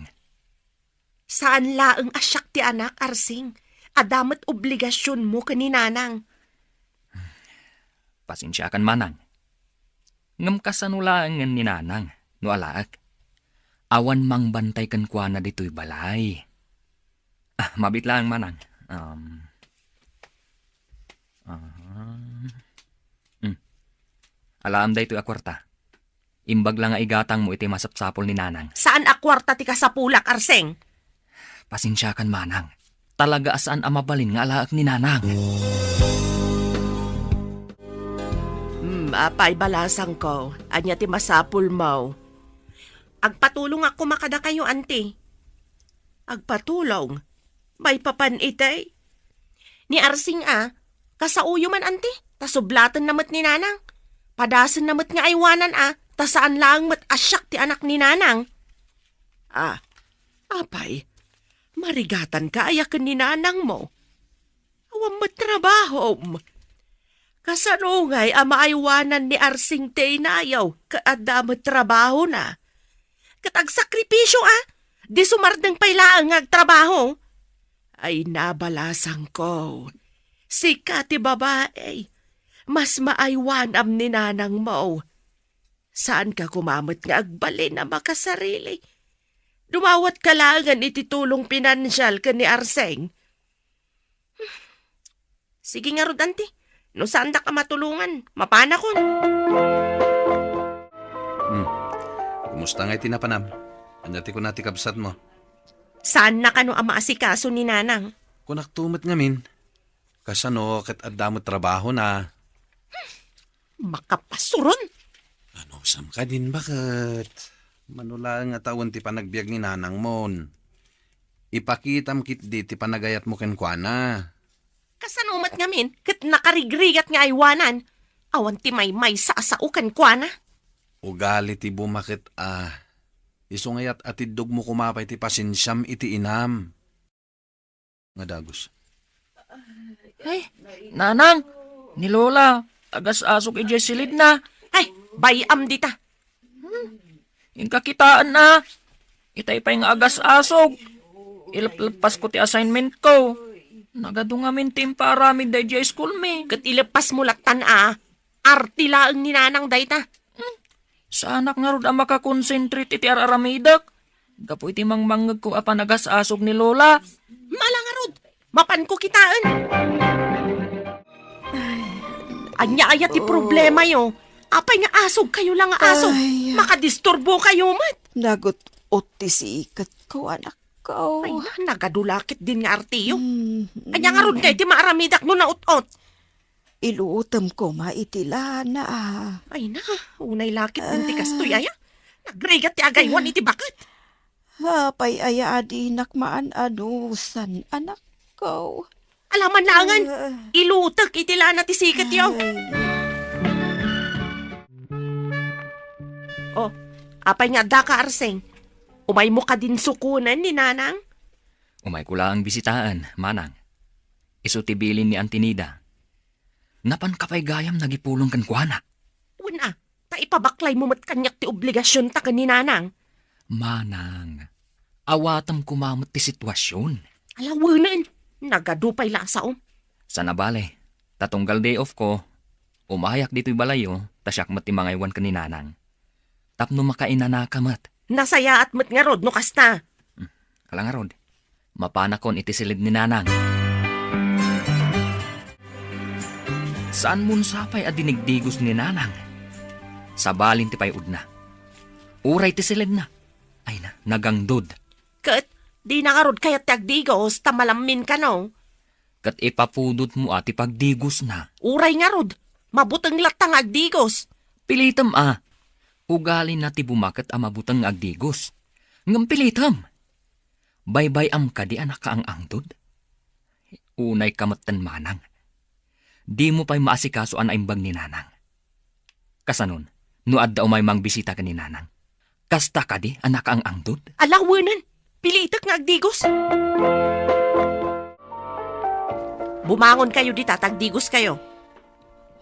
Saan laeng a siak ti anak, Arsing. Adda met obligasionmo ken ni Nanang. Pasensiakan, Manang. Ngem kasano laengen ni Nanang no alaek? Awan mangbantay kenkuana ditoy balay. Ah, mabiit laeng, Manang. Um, ah, hmm. Alaem daytoy a kuarta. Imbag la nga igatangmo iti masapsapul ni Nanang. Saan a kuarta ti kasapulak, Arsing? Pasensiakan, Manang. Talaga a saan a mabalin nga alaek ni Nanang. Hmm, apay, balasangko, ania ti masapulmo? Agpatulongak koma kadakayo, Auntie. Agpatulong? Maipapan itay? Ni Arsing a, kasaoyo man, Auntie, ta sublatenna met ni Nanang. Padasenna met nga aywanan a, ta saan laeng met a siak ti anak ni Nanang. Ah, apay, marigatanka aya ken ni Nanangmo? Awan met trabahom. Kasano ngay a maaywanan ni Arsing ti inayo ket adda met trabahona? Ket agsakripisio a, di sumardeng pay laeng nga agtrabaho. Ay, balasangko, sika ti babai, mas maaywanam ni Nanangmo. Saanka koma met nga agbalin a makasarili. Dumawatka laengen iti tulong pinansial ken ni Arsing. Sige ngarud, Auntie. No saandak a matulongan, mapanakon. Hmm. Kumusta ngay ti napanam? Ania ti kuna ti kabsatmo? Saanna kano a maasikaso ni Nanang? Kunakto met ngamin. Kasano ket adda met trabahona? Makapasuron! Anusam kadin, baket? Mano laeng nga tawen ti panagbiag ni Nanangmon. Ipakitam ketdi ti panagayatmo kenkuana. Kasano met ngamin ket nakarigrigat nga aywanan? Awan ti maymaysa a sao kenkuana. Ugali ti bumaket a. Isu nga iyat-atiddogmo koma pay ti pasensiam iti inam. Nga dagus. Ay, Nanang, ni Lola, agas-asog idiay silidna. Ay, bay-am dita. Hmm, inka kitaenna. Itay pay nga agas-asog. Ilepleppasko ti assignment ko. Nagadu ngamin ti impaaramid daydiay school mi. Ket ileppasmo lattan a. Arte laeng ni Nanang dayta. Hmm, saanak ngarud a makakonsentrate iti ar-aramidek gapu iti mangmangngegko a panagas-asog ni Lola. Mala ngarud, mapanko kitaen. Ania aya ti problemayo? Apay nga asogkayo la nga asog? Ay. Makadisturbokayo met. Nagut-ot ti siketko, anakko. Ay na, nagadu la ketdin nga arteyo. Mm. Ania ngarud ngay ti maaramidak no naut-ot? Ilutem koma iti lana. Ay na, unay la ketdin ti kastoy aya. Nagrigat ti agaywan iti baket. Apay aya a dinak maan-anusan, anakko? Alaman laengen, ah, ilutek iti lana ti siketyo. Ay. Oh, apay nga addaka, Arsing? Umaymo kadin sukonen ni Nanang? Umayko laeng bisitaen, Manang. Isu ti bilin ni Auntie Nida. Napanka pay gayam nagipulong kenkuana. Wen a, ta ipabaklaymo met kaniak ti obligasionta ken ni Nanang. Manang, awatem koma met ti situasion. Ala, wenen, nagadu pay la a saom. Sana bale, ta tunggal day off ko, umayak ditoy balayyo, ta siak met ti mangaywan ken ni Nanang. Tapno makainanaka met. Nasayaat met ngarud no kasta. Hmm. Ala ngarud, mapanakon iti silid ni Nanang. Saanmon sapay a dinigdigos ni Nanang. Sabalin ti pay-udna. Uray ti silidna. Ay na, nagangdod. Ket, dina ngarud kayat ti agdigos, ta malammin kano. Ket ipapudotmo a ti pagdigosna. Uray ngarud, mabuteng latta nga agdigos. Pilitem a. Ugalina ti bumaket a mabuteng nga agdigos. Ngem pilitem. Baybay-am kadi a nakaang-angdod? Unayka metten, Manang. Dimo pay maasikaso a naimbag ni Nanang. Kasanon, no adda umay mangbisita ken ni Nanang? Kasta kadi a nakaang-angdod? Ala, wenen, pilitek nga agdigos. Bumangonkayo dita, ta agdigoskayo.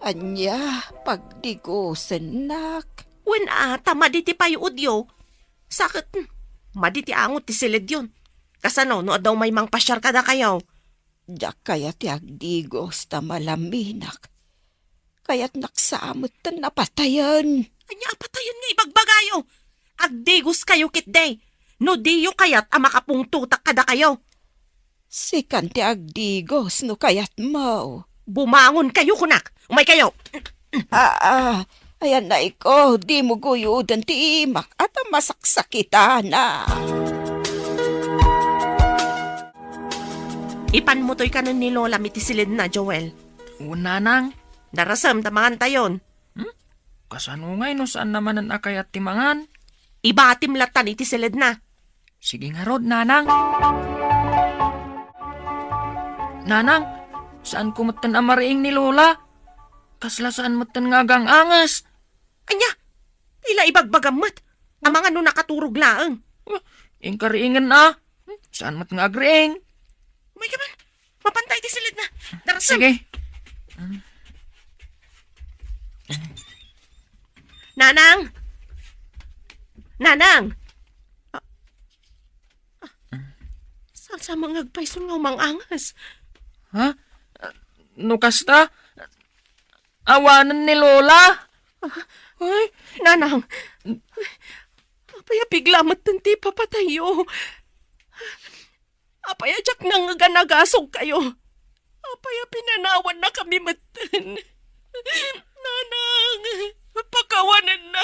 Ania, pagdigosennak? Wen a, ta madi ti pay-udyo. Sa ket, hmm, madi ti angot ti siledyon. Kasano no adda umay mangpasiar kadakayo? Diak kayat ti agdigos ta malaminak. Kayatnak sa metten a patayen. Ania a patayen nga ibagbagayo? Agdigoskayo ketdi. No diyo kayat a makapungtotak kadakayo. Sikan ti agdigos no kayatmo. Bumangonkayo, kunak. Umaykayo. Aa, ayan na iko, dimo guyoden ti imak a ta masaksakitanak. Ipanmo toy kanen ni Lolam iti siledna, Joel. Wen, nanang. Darasem ta mangantayon. Hmm? Kasano ngay no saan na manen a kayat ti mangan? Ibatim lattan iti siledna. Sige ngarud, nanang. Nanang, saanko metten a mariing ni Lola. Kasla saan metten nga agang-anges. Ania? Ti la ibagbagam met. Amangan no nakaturog laeng. Inkariingen a. Saan met nga agriing? Umayka man. Mapanta iti siledna. Darasem. Sige. Nanang! Nanang! Ah, ah, saan sa mga agpayson nga umang-anges? Ha? No kasta, awanen ni Lola. Ah, ay, Nanang! Apay a bigla metten ti ipapatayyo? Apay a diak nangngeg a nagasongkayo? Apay a pinanawannakami metten? Nanang, pakawanenna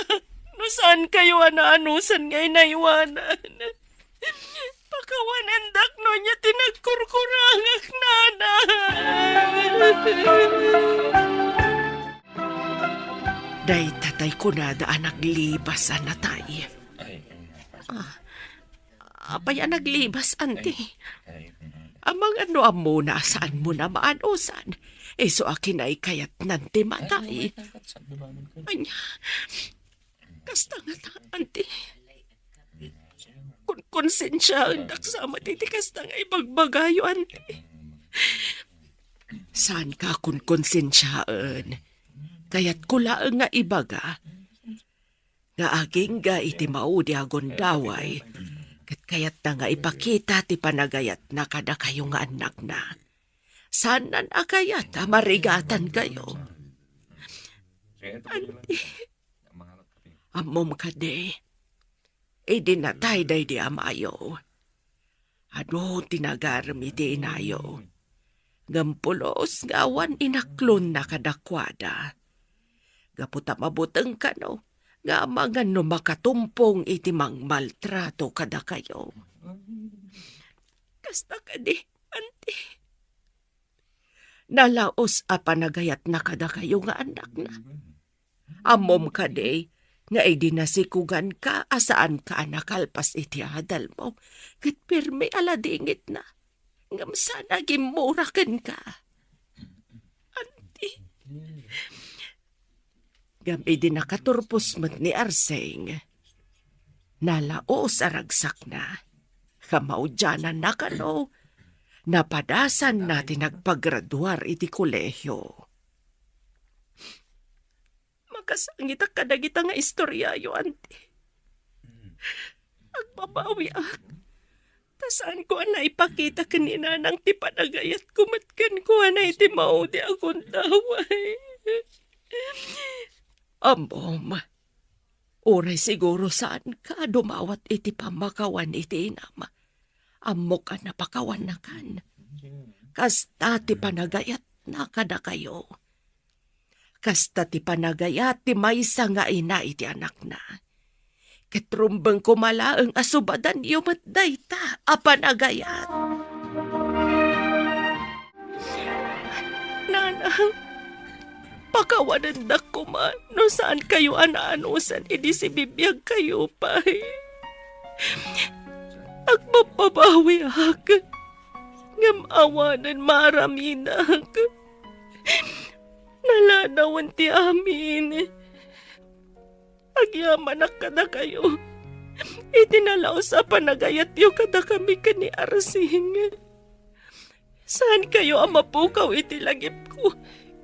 no saankayo a naanusan nga inaywanan. Pakawanendak no ania ti nagkurkurangek, Nanang. Dayta tay kunada a naglibas a natay. Ah, apay a naglibas, anti? Amangan no ammona a saanmon a maanusan, isu a kinaykayatnan ti matay. Ania, kasta ngata, anti? Kunkonsensiaendak sa met iti kasta nga ibagbagayo, anti. Saanka a kunkonsensiaen. Kayatko laeng nga ibaga nga agingga iti maudi a gundaway, ket kayatna nga ipakita ti panagayatna kadakayo nga annakna. Saannan a kayat a marigatankayo. Anti, ammom kadi, idi natay daydi amayo, adu ti nagarem iti inayo. Ngem pulos nga awan inaklonna kadakuada. Gapu ta mabuteng kano nga amangan no makatumpong iti mangmaltrato kadakayo. Kasta kadi, anti? Nalaus a panagayatna kadakayo nga annakna. Ammom kadi nga idi nasikuganka a saanka a nakalpas iti adalmo, ket pirmi a ladingitna, ngem saan a gimmura kenka. Anti? Ngem idi nakaturpos met ni Arsing, nalaus a ragsakna. Kamaudiananna kano, napadasanna ti nagpagraduar iti kolehio. Makasangitak kadagita nga istoriayo, anti. Agbabawiak. Ta saanko a naipakita ken ni nanang ti panagayatko met kenkuana iti maudi a gundaway. Ammom, uray siguro saanka dumawat iti pammakawan iti inam. Ammok a napakawannakan. Kasta ti panagayatna kadakayo. Kasta ti panagayat ti maysa nga ina iti anakna. Ket rumbeng koma laeng a subadanyo met dayta a panagayat. Nanang, pakawanendak koma no saankayo a naanusan idi sibibiagkayo pay. Agbabbabawiak, ngem awanen maaramidak. Nalanawen ti amin. Agyamanak kadakayo iti nalaus a panagayatyo kadakami ken ni Arsing. Saankayo a mapukaw iti lagipko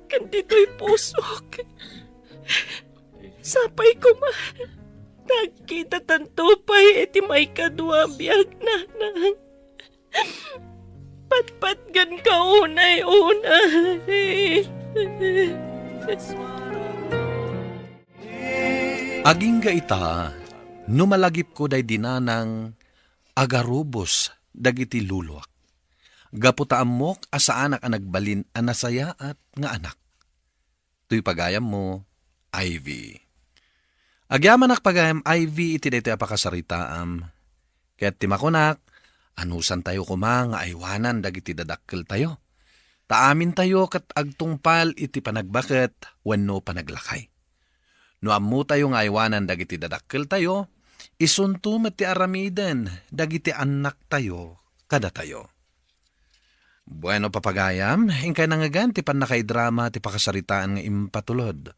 ken ditoy pusok. Sapay koma ta agkitatanto pay iti maikadua a biag, nanang. Patpatgan ka unay, unay. Agingga ita, no malagipko daydi nanang, agarubos dagiti luluak. Gapu ta ammok a saanak a nagbalin a nasayaat nga anak. Toy pagayammo, Ivy. Agyamanak pagayam, Ivy, iti daytoy a pakasaritaam. Ket ti makunak, anusantayo koma nga aywanan dagiti dadakkeltayo. Ta amintayo ket agtungpal iti panagbaket wenno panaglakay. No ammotayo nga aywanan dagiti dadakkeltayo, isunto met ti aramiden dagiti annaktayo kadatayo. Bueno, papagayam, inkay nangngegan ti pannakaidrama ti pakasaritaan nga impatulod.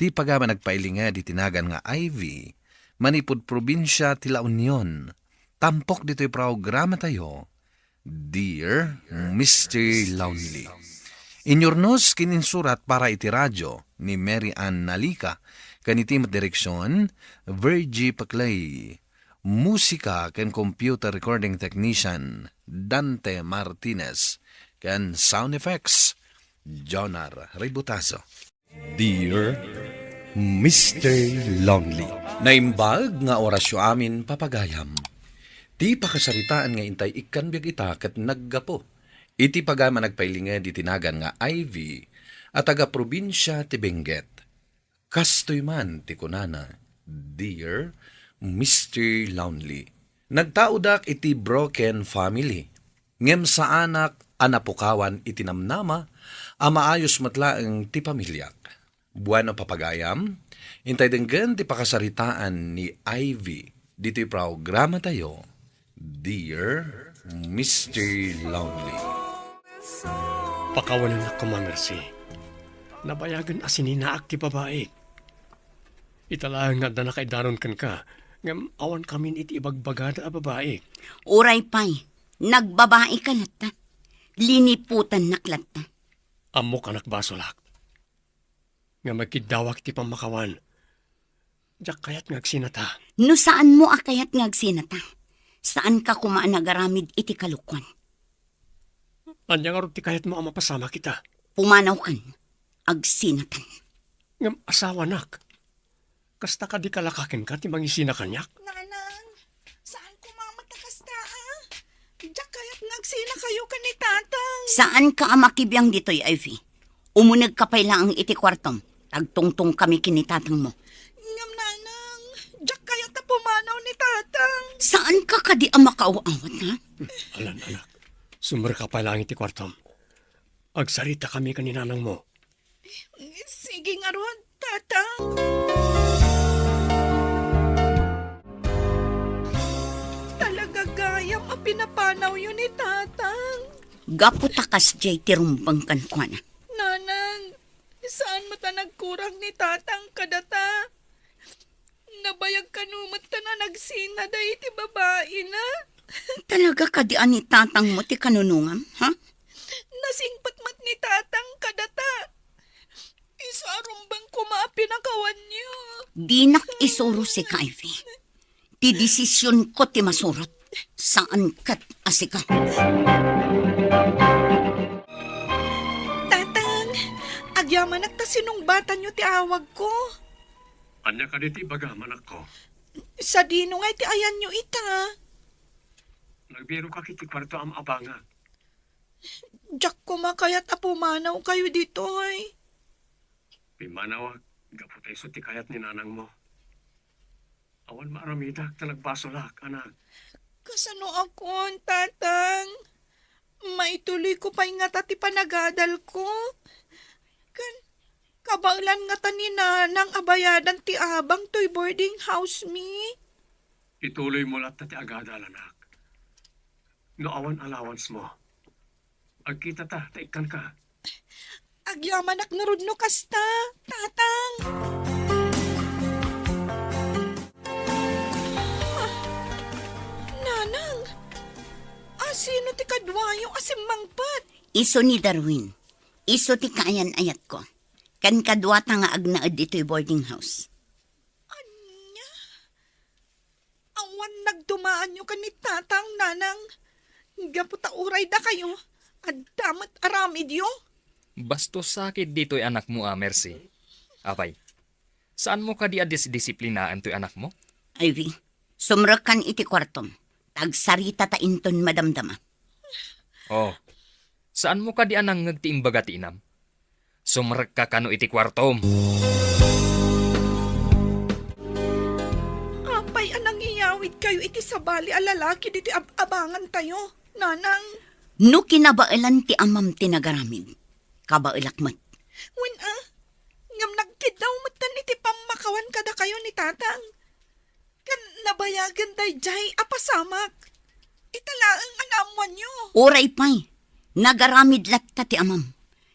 Ti pagayam a nagpailinged iti nagan nga Ivy, manipud probinsia ti La Union. Tampok ditoy programatayo, Dear Mister Lonely. Inyurnos ken insurat para iti radyo ni Mary Ann Nalica, ken iti met direksion, Virgie Paclay. Musika ken computer recording technician, Dante Martinez, ken sound effects, Jonar Ributazo. Dear Mister Lonely. Naimbag nga orasyo amin, papagayam. Ti pakasaritaan nga intay ikkan biag ita ket naggapu iti pagayam a nagpailinged iti nagan nga Ivy a taga-probinsia ti Benguet. Kastoy man ti kunana, Dear Mister Lonely. Nagtaodak iti broken family, ngem saanak a napukawan iti namnama a maayos met laeng ti pamiliak. Bueno, papagayam, intay denggen ti pakasaritaan ni Ivy ditoy programatayo, Dear Mister Lonely. Pakawanennak koma, Mercy. Nabayagen a sininaak ti babaik. Ita laeng nga adda nakaidaron kenka, ngem awan kamin iti ibagbagada a babaik. Uray pay, nagbabaika latta. Liniputannak latta. Ammok a nagbasolak. Ngem agkiddawak iti pammakawan. Diak kayat nga agsinata. No saanmo a kayat nga agsinata, saanka koma a nagaramid iti kalokuan. Ania ngarud ti kayatmo a mapasamak ita? Pumanawkan, agsinatan. Ngem asawanak. Kasta kadi kalaka kenka ti mangisina kaniak? Nanang, saan koma met a kasta, a? Diak kayat nga agsinakayo ken ni Tatang. Saanka a makibiang ditoy, Ivy. Umunegka pay laeng iti kuartom. Agtungtongkami ken ni Tatangmo. Ngem, Nanang, diak kayat a pumanaw ni Tatang. Saanka kadi a makaaw-awat, ha? Alan, anak. Sumrek ka pay laeng iti kuartom. Agsaritakami ken ni Nanangmo. Sige ngarud, Tatang. Talaga gayam a pinapanawyo ni Tatang. Gapu ta kasdiay ti rumbeng kenkuana. Nanang, saan met a nagkurang ni Tatang kadata? Nabayag kano met a nagsinada iti babaina? Talaga kadi a ni Tatangmo ti kanunongam, ha? Nasingpet met ni Tatang kadata. Isu a rumbeng koma a pinakawanyo. Dinak isuro sika, Ivy. Ti desisionko ti masurot. Saan ket a sika. Tatang, agyamanak ta sinungbatanyo ti awagko. Ania kadi ti ibagam, anakko? Sadino nga iti ayanyo ita? Nagbirokak iti kuarto a maabangak. Diak koma kayat a pumanawkayo ditoy. Pimmanawak gapu ta isu ti kayat ni nanangmo. Awan maaramidak ta nagbasolak, anak. Kasanoakon, Tatang? Maituloyko pay ngata ti panagadalko? Ken kabaelan ngata ni Nanang a bayadan ti abang toy boarding house mi? Ituloymo latta ti agadal, anak. No awan allowance mo, agkitata ta ikkanka. Agyamanak ngarud no kasta, Tatang. Ah, Nanang, asino ti kaduayo a simmangpet? Isu ni Darwin. Isu ti kaayan-ayatko. Ken kaduata nga agnaed ditoy boarding house. Ania? Awan nagdumaanyo ken ni Tatang, Nanang. Gapu ta uray dakayo, adda met aramidyo. Bastos sakit ditoy anakmo a, Mercy. Apay, saanmo kadi a disdisiplinaen toy anakmo? Ivy, sumrekkan iti kuartom. Agsarita ta inton madamdama. Oh, saanmo kadi a nangngeg ti imbaga ti inam? Sumrekka kano iti kuartom. Apay a nangiyawidkayo iti sabali a lalaki ditoy ab-abangantayo, Nanang? No kinabaelan ti amam ti nagaramid, kabaelak met. Wen a, ngem nagkiddaw metten iti pammakawan kadakayo ni Tatang. Ken nabayagen daydiay a pasamak. Ita laeng a naammoanyo. Uray pay, nagaramid latta ti amam.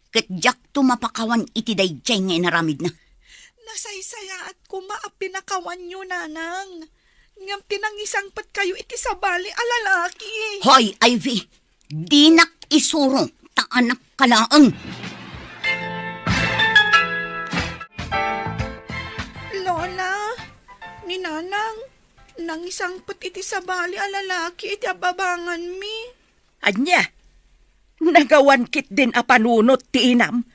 Ket diakto mapakawan iti daydiay nga inaramidna. Nasaysayaat koma a pinakawanyo, Nanang. Ngem ti nangisangpetkayo iti sabali a lalaki. Hoy, Ivy! Dinak isuro, ta anakka laeng. Lola, ni Nanang, nangisangpet iti sabali a lalaki iti ab-abanganmi. Ania? Nagawan ketdin a panunot ti inam?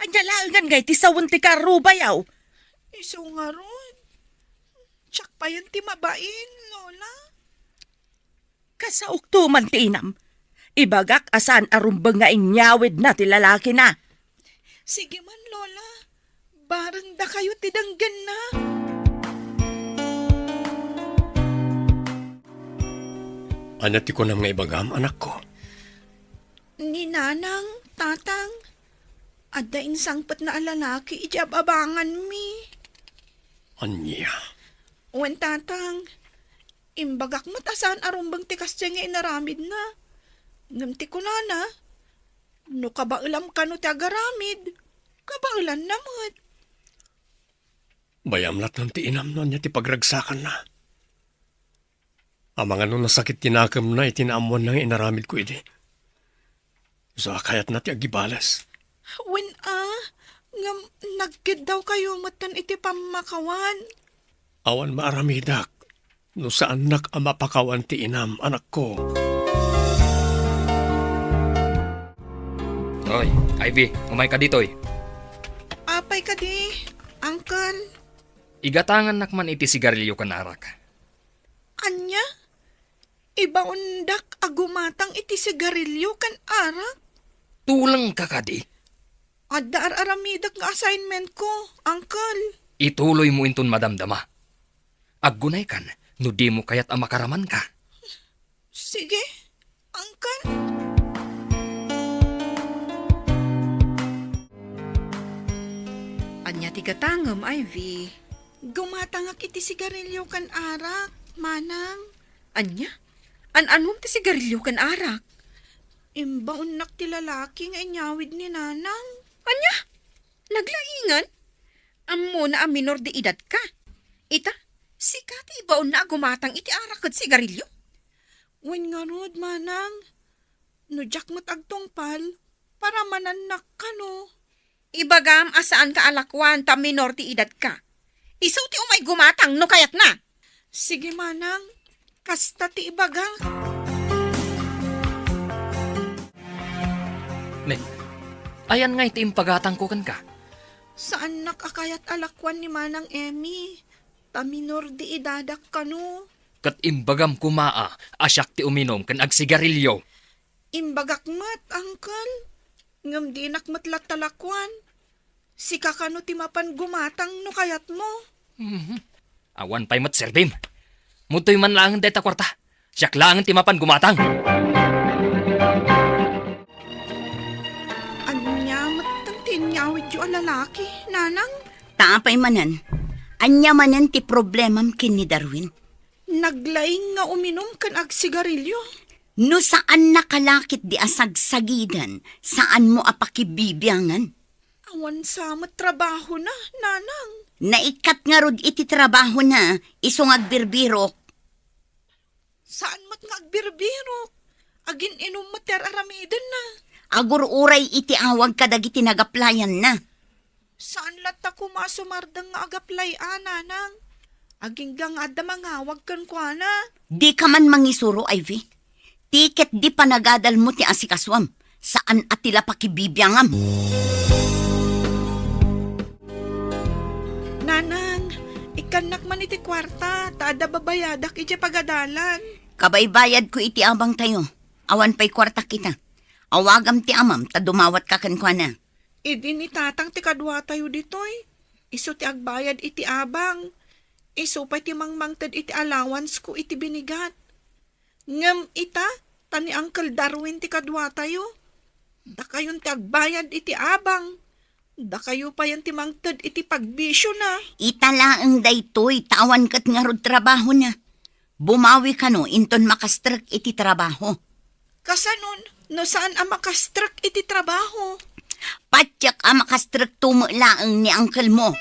Ania laengen ngay ti sawen ti karrubayaw? Isu ngarud, siak payen ti mabain, Lola. Kasaokto man ti inam. Ibagak a saan a rumbeng nga inyawidna ti lalakina. Sige man, Lola. Bareng dakayo ti denggenna. Ania ti kunam nga ibagam, anakko? Ni Nanang, Tatang, adda insangpetna a lalaki iti ab-abanganmi. Ania? Wen, Tatang, imbagak met a saan a rumbeng ti kasdiay nga inaramidna. Ngem ti kunana, no kabaelam kano ti agaramid, kabaelanna met. Bayam latta ti inam no ania ti pagragsakanna. Amangan no nasakit ti nakemna iti naammoanna nga inaramidko idi. Isu a kayatna ti agibales. Wen a, ngem nagkiddawkayo metten iti pammakawan. Awan maaramidak no saannak a mapakawan ti inam, anakko. Oy, Ivy, umayka ditoy. Apay kadi, Uncle? Igatangannak man iti sigarilio ken arak. Ania? Ibaondak a gumatang iti sigarilio ken arak? Tulengka kadi? Adda ar-aramidek nga assignmentko, Uncle. Ituloymo inton madamdama. Aggunaykan no dimo kayat a makaramanka. Sige, Uncle. Ania ti gatangem, Ivy? Gumatangak iti sigarilio ken arak, Manang. Ania? An-anom ti sigarilio ken arak? Imbaonnak ti lalaki nga inyawid ni Nanang. Ania? Naglaingan? Ammona a minor de edad ka. Ita, sika ti ibaonna a gumatang iti arak ket sigarilio? Wen ngarud, Manang, no diak met agtungpal, paramanannak kano. Ibagam a saanka a lakuan ta minor ti edad ka. Isu ti umay gumatang no kayatna. Sige, Manang. Kasta ti ibagak. Mek, ayan nga iti impagatangko kenka? Saannak a kayat a lakuan ni Manang Emmy, ta minor de edadak kano. Ket imbagam koma a, a siak ti uminum ken agsigarilio. Imbagak met, Uncle. Ngem dinak met latta lakuan. Sika kano ti mapan gumatang no kayatmo? Mhm. Awan pay met serbim. Mudtoy man laengen dayta kuarta. Siak laengen ti mapan gumatang. Ania met ti inyawidyo a lalaki, Nanang? Ta apay manen, ania manen ti problemam ken ni Darwin? Naglaing nga uminum ken agsigarilio. No saanna kalakit di a sagsagiden, saanmo a pakibibiangan. Awan sa met trabahona, Nanang. Naikkat ngarud iti trabahona, isu nga agbirbirok. Saan met nga agbirbirok. Agin-inum met ti ar-aramidenna. Agur-uray iti awag kadagiti nagaplayanna. Saan latta koma a sumardeng nga agaplay a, Nanang. Agingga nga adda mangawag kenkuana. Dika man mangisuro, Ivy. Ti ketdi panagadalmo ti asikasuam, saan a ti la pakibibiangam. Nanang, ikkannak man iti kuarta, ta adda babayadak idiay pagadalan. Kabaybayadko iti abangtayo. Awan pay kuartak ita. Awagam ti amam ta dumawatka kenkuana. Idi ni tatang ti kaduatayo ditoy, isu ti agbayad iti abang. Isu pay ti mangmangted iti allowance ko iti binigat. Ngem ita, ta ni Uncle Darwin ti kaduatayo. Dakayon ti agbayad iti abang. Dakayo payen ti mangted iti pagbisiona. Ita laeng daytoy, ta awan ket ngarud trabahona. Bumawi kano inton makastrek iti trabaho. Kasanon, no saan a makastrek iti trabaho? Patiek a makastrek to met laeng ni uncle mo.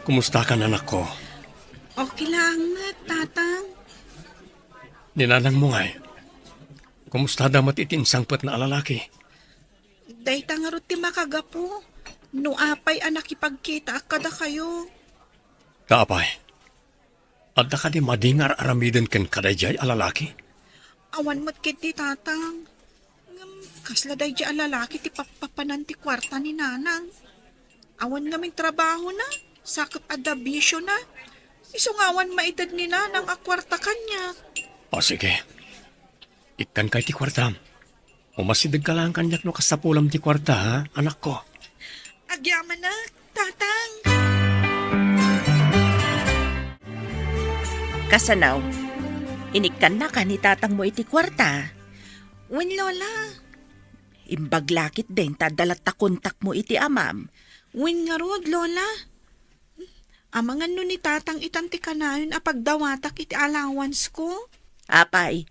Kumusta ka, anakko? Okay lang, tatang. Ni nanang mo ngay? Kumusta da met iti insangpet na a lalaki? Dayta ngarud ti makagapu, no apay a nakipagkitaak kadakayo. Ta apay, adda kadi madi nga ar-aramiden ken kadaydiay a lalaki? Awan met ketdi, tatang. Ngem kasla daydiay a lalaki ti pappapanan ti kuarta ni nanang. Awan ngamin trabahona, sa ket adda bisiona. Isu nga awan maited ni nanang a kuarta kaniak. O sige, ikkanka iti kuartam. Umasidegka laeng kaniak no kasapulam ti kuarta, ha, anakko? Agyamanak, tatang. Kasano? Inikkannaka ni tatangmo iti kuarta? Wen, Lola. Imbag la ketdin ta adda latta kontakmo iti amam. Wen ngarud, Lola. Amangan no ni tatang itan ti kanayon a pagdawatak iti allowance ko? Apay,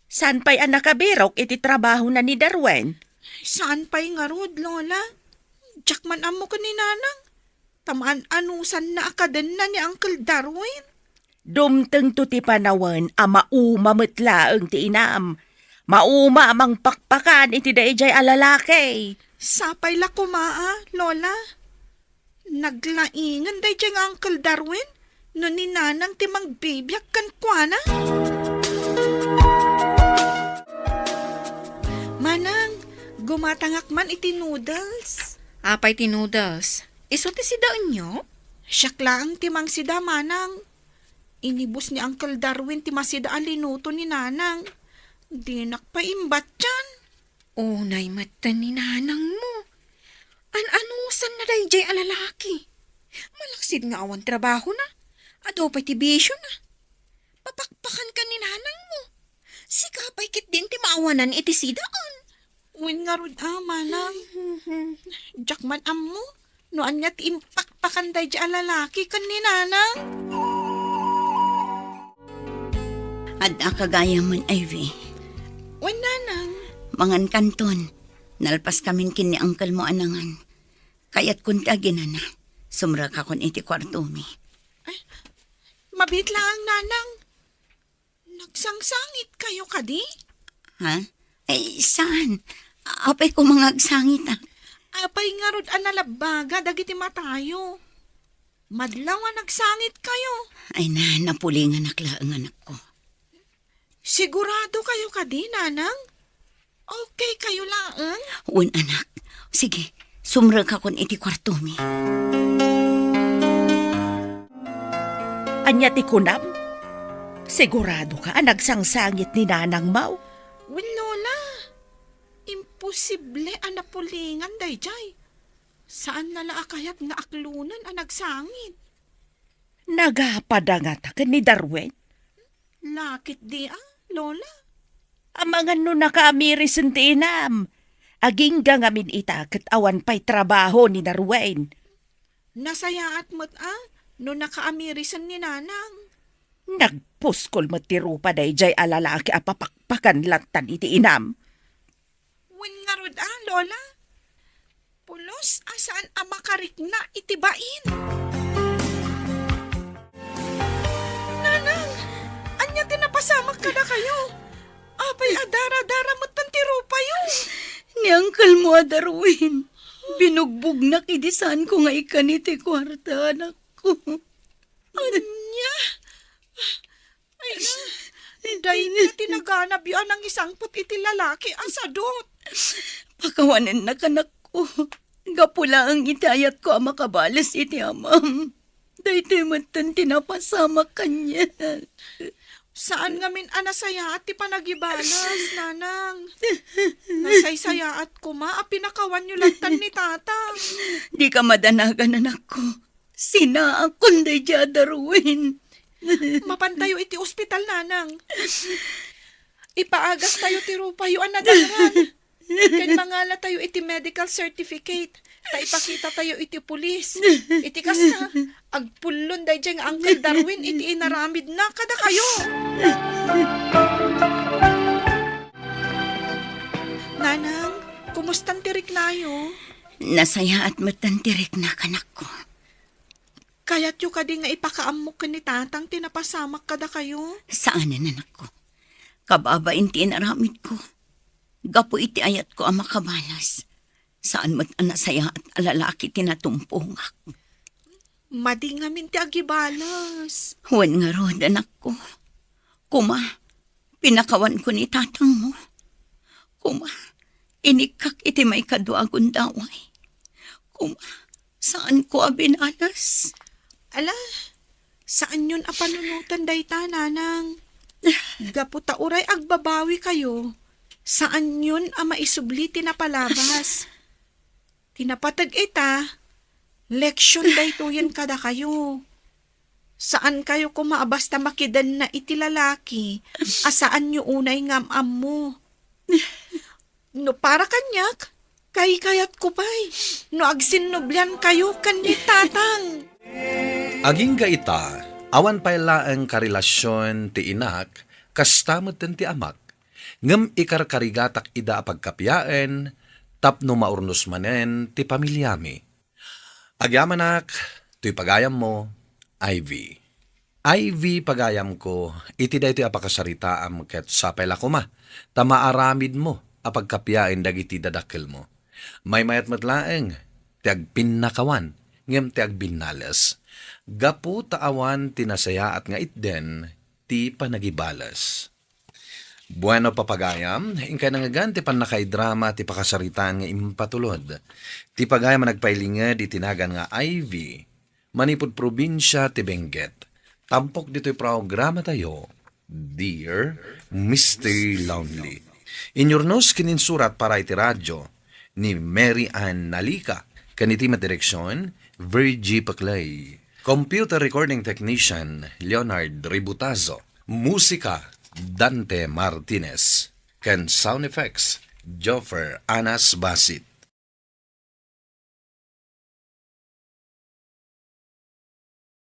saan pay a nakabirok iti trabahona ni Darwin? Saan pay ngarud, Lola. Diak man ammo ken ni nanang. Ta maan-anusanna a kadenna ni Uncle Darwin. Dumtengto ti panawen a mauma met laeng ti inam. Mauma a mangpakpakan iti daydiay a lalaki. Sapay la koma a, Lola. Naglaingen daydiay nga Uncle Darwin no ni nanang ti mangbibiag kenkuana. Manang, gumatangak man iti noodles. Apay ti noodles? Isu ti sidaenyo? Siak laeng ti mangsida, manang. Inibus ni Uncle Darwin ti masida a linuto ni nanang. Dinak pay imbattian. Unay metten ni nanangmo. An-anusanna daydiay a lalaki. Malaksid nga awan trabahona. Adu pay ti bisiona. Papakpakan ken ni nanangmo. Sika pay ketdin ti maawanan iti sidaen. Wen ngarud a, manang. Diak man ammo no ania ti impakpakan daydiay a lalaki ken ni nanang. Adda ka gayam, Ivy? Wen, nanang. Mangan kanton. Nalpas kamin ken ni uncle mo a nangan. Kayatkon ti aginana. Sumrekakon iti kuartomi. Ay, mabiit laeng, nanang. Nagsangsangit kayo kadi? Ha? Ay, saan? Apay ko mangagsangit, ah. Apay ngarud a nalabbaga dagiti matayo? Madlaw a nagsangit kayo. Ay na, napulinganak laeng, anakko. Sigurado kayo kadi, nanang? Okay kayo laeng? Wen, anak. Sige, sumrekakon iti kuartomi. Ania ti kunam? Sigurado ka a nagsangsangit ni nanang mo? Wen, Lola. Imposible a napulingan daydiay. Saan na la a kayat nga aklonen a nagsangit. Nagapada ngata ken ni Darwin? Lakit di a, Lola. Amangan no nakaamirisen ti inam. Agingga ngamin ita ket awan pay trabaho ni Darwin. Nasayaat met a no nakaamirisen ni nanang. Nagpuskol met ti rupa daydiay a lalaki a papakpakan lattan iti inam. Wen ngarud a, Lola? Pulos a saan a makarikna iti bain. Nanang, ania ti napasamak kadakayo? Apay a dara-dara metten ti rupayo? Ni uncle mo a Darwin, binugbognak idi saanko nga ikkan iti kuarta, anakko. Ania? panabyo a nangisangpet iti lalaki a sadut. Pakawanennak, anakko. Gapu laeng iti ayatko a makabales iti amam. Daytoy metten ti napasamak kaniak. Saan ngamin a nasayaat ti panagibalas, nanang. Nasaysayaat koma a pinakawanyo lattan ni tatang. Dika madanagan, anakko. Sinaakon daydiay a Darwin. Mapantayo iti ospital, nanang. Ipaagastayo ti rupayo a nadalran. Ken mangalatayo iti medical certificate. Ta ipakitatayo iti pulis. Iti kasta, agpullon daydiay nga Uncle Darwin iti inaramidna kadakayo. Nanang, kumustan ti riknayo? Nasayaat metten ti riknak, anakko. Kayatyo kadi nga ipakaammok ken ni tatang ti napasamak kadakayo? Saanen, anakko. Kababain ti inaramidko. Gapu iti ayatko a makabalas, saan met a nasayaat a lalaki ti natumpongak. Madi ngamin ti agibalas. Wen ngarud, anakko. Koma, pinakawanko ni tatangmo. Koma, inikkak iti maikadua a gundaway. Koma, saanko a binales. Ala, saanyon a panunotan dayta, nanang. Gapu ta uray agbabawikayo, saanyon a maisubli ti napalabas. Ti napateg ita, leksion daytoyen kadakayo. Saankayo koma a basta makidenna iti lalaki a saanyo unay nga am-ammo. No para kaniak, kaykayatko pay no agsinnubliankayo ken ni tatang. Agingga ita, awan pay laeng karelasion ti inak, kasta metten ti amak. Ngem ikarkarigatak ida a pagkapiaen tapno maurnos manen ti pamiliami. Agyamanak, toy pagayammo, Ivy. Ivy, pagayamko, iti daytoy a pakasaritaam ket sapay la koma ta maaramidmo a pagkapiaen dagiti dadakkelmo. Maymayat met laeng ti agpinnakawan ngem ti agbinnales. Gapu ta awan ti nasayaat nga itden ti panagibales. Bueno, papagayam, inkay nangngegan ti pannakaidrama ti pakasaritaan nga impatulod. Ti pagayam a nagpailinged iti nagan nga Ivy, manipud probinsia ti Benguet. Tampok ditoy programatayo, Dear Mister Lonely. Inyurnos ken insurat para iti radyo ni Mary Ann Nalica, ken iti met direksion, Virgie Paclay. Computer recording technician, Leonard Ributazo. Musika, Dante Martinez. Ken sound effects, Joffer Anas Basit.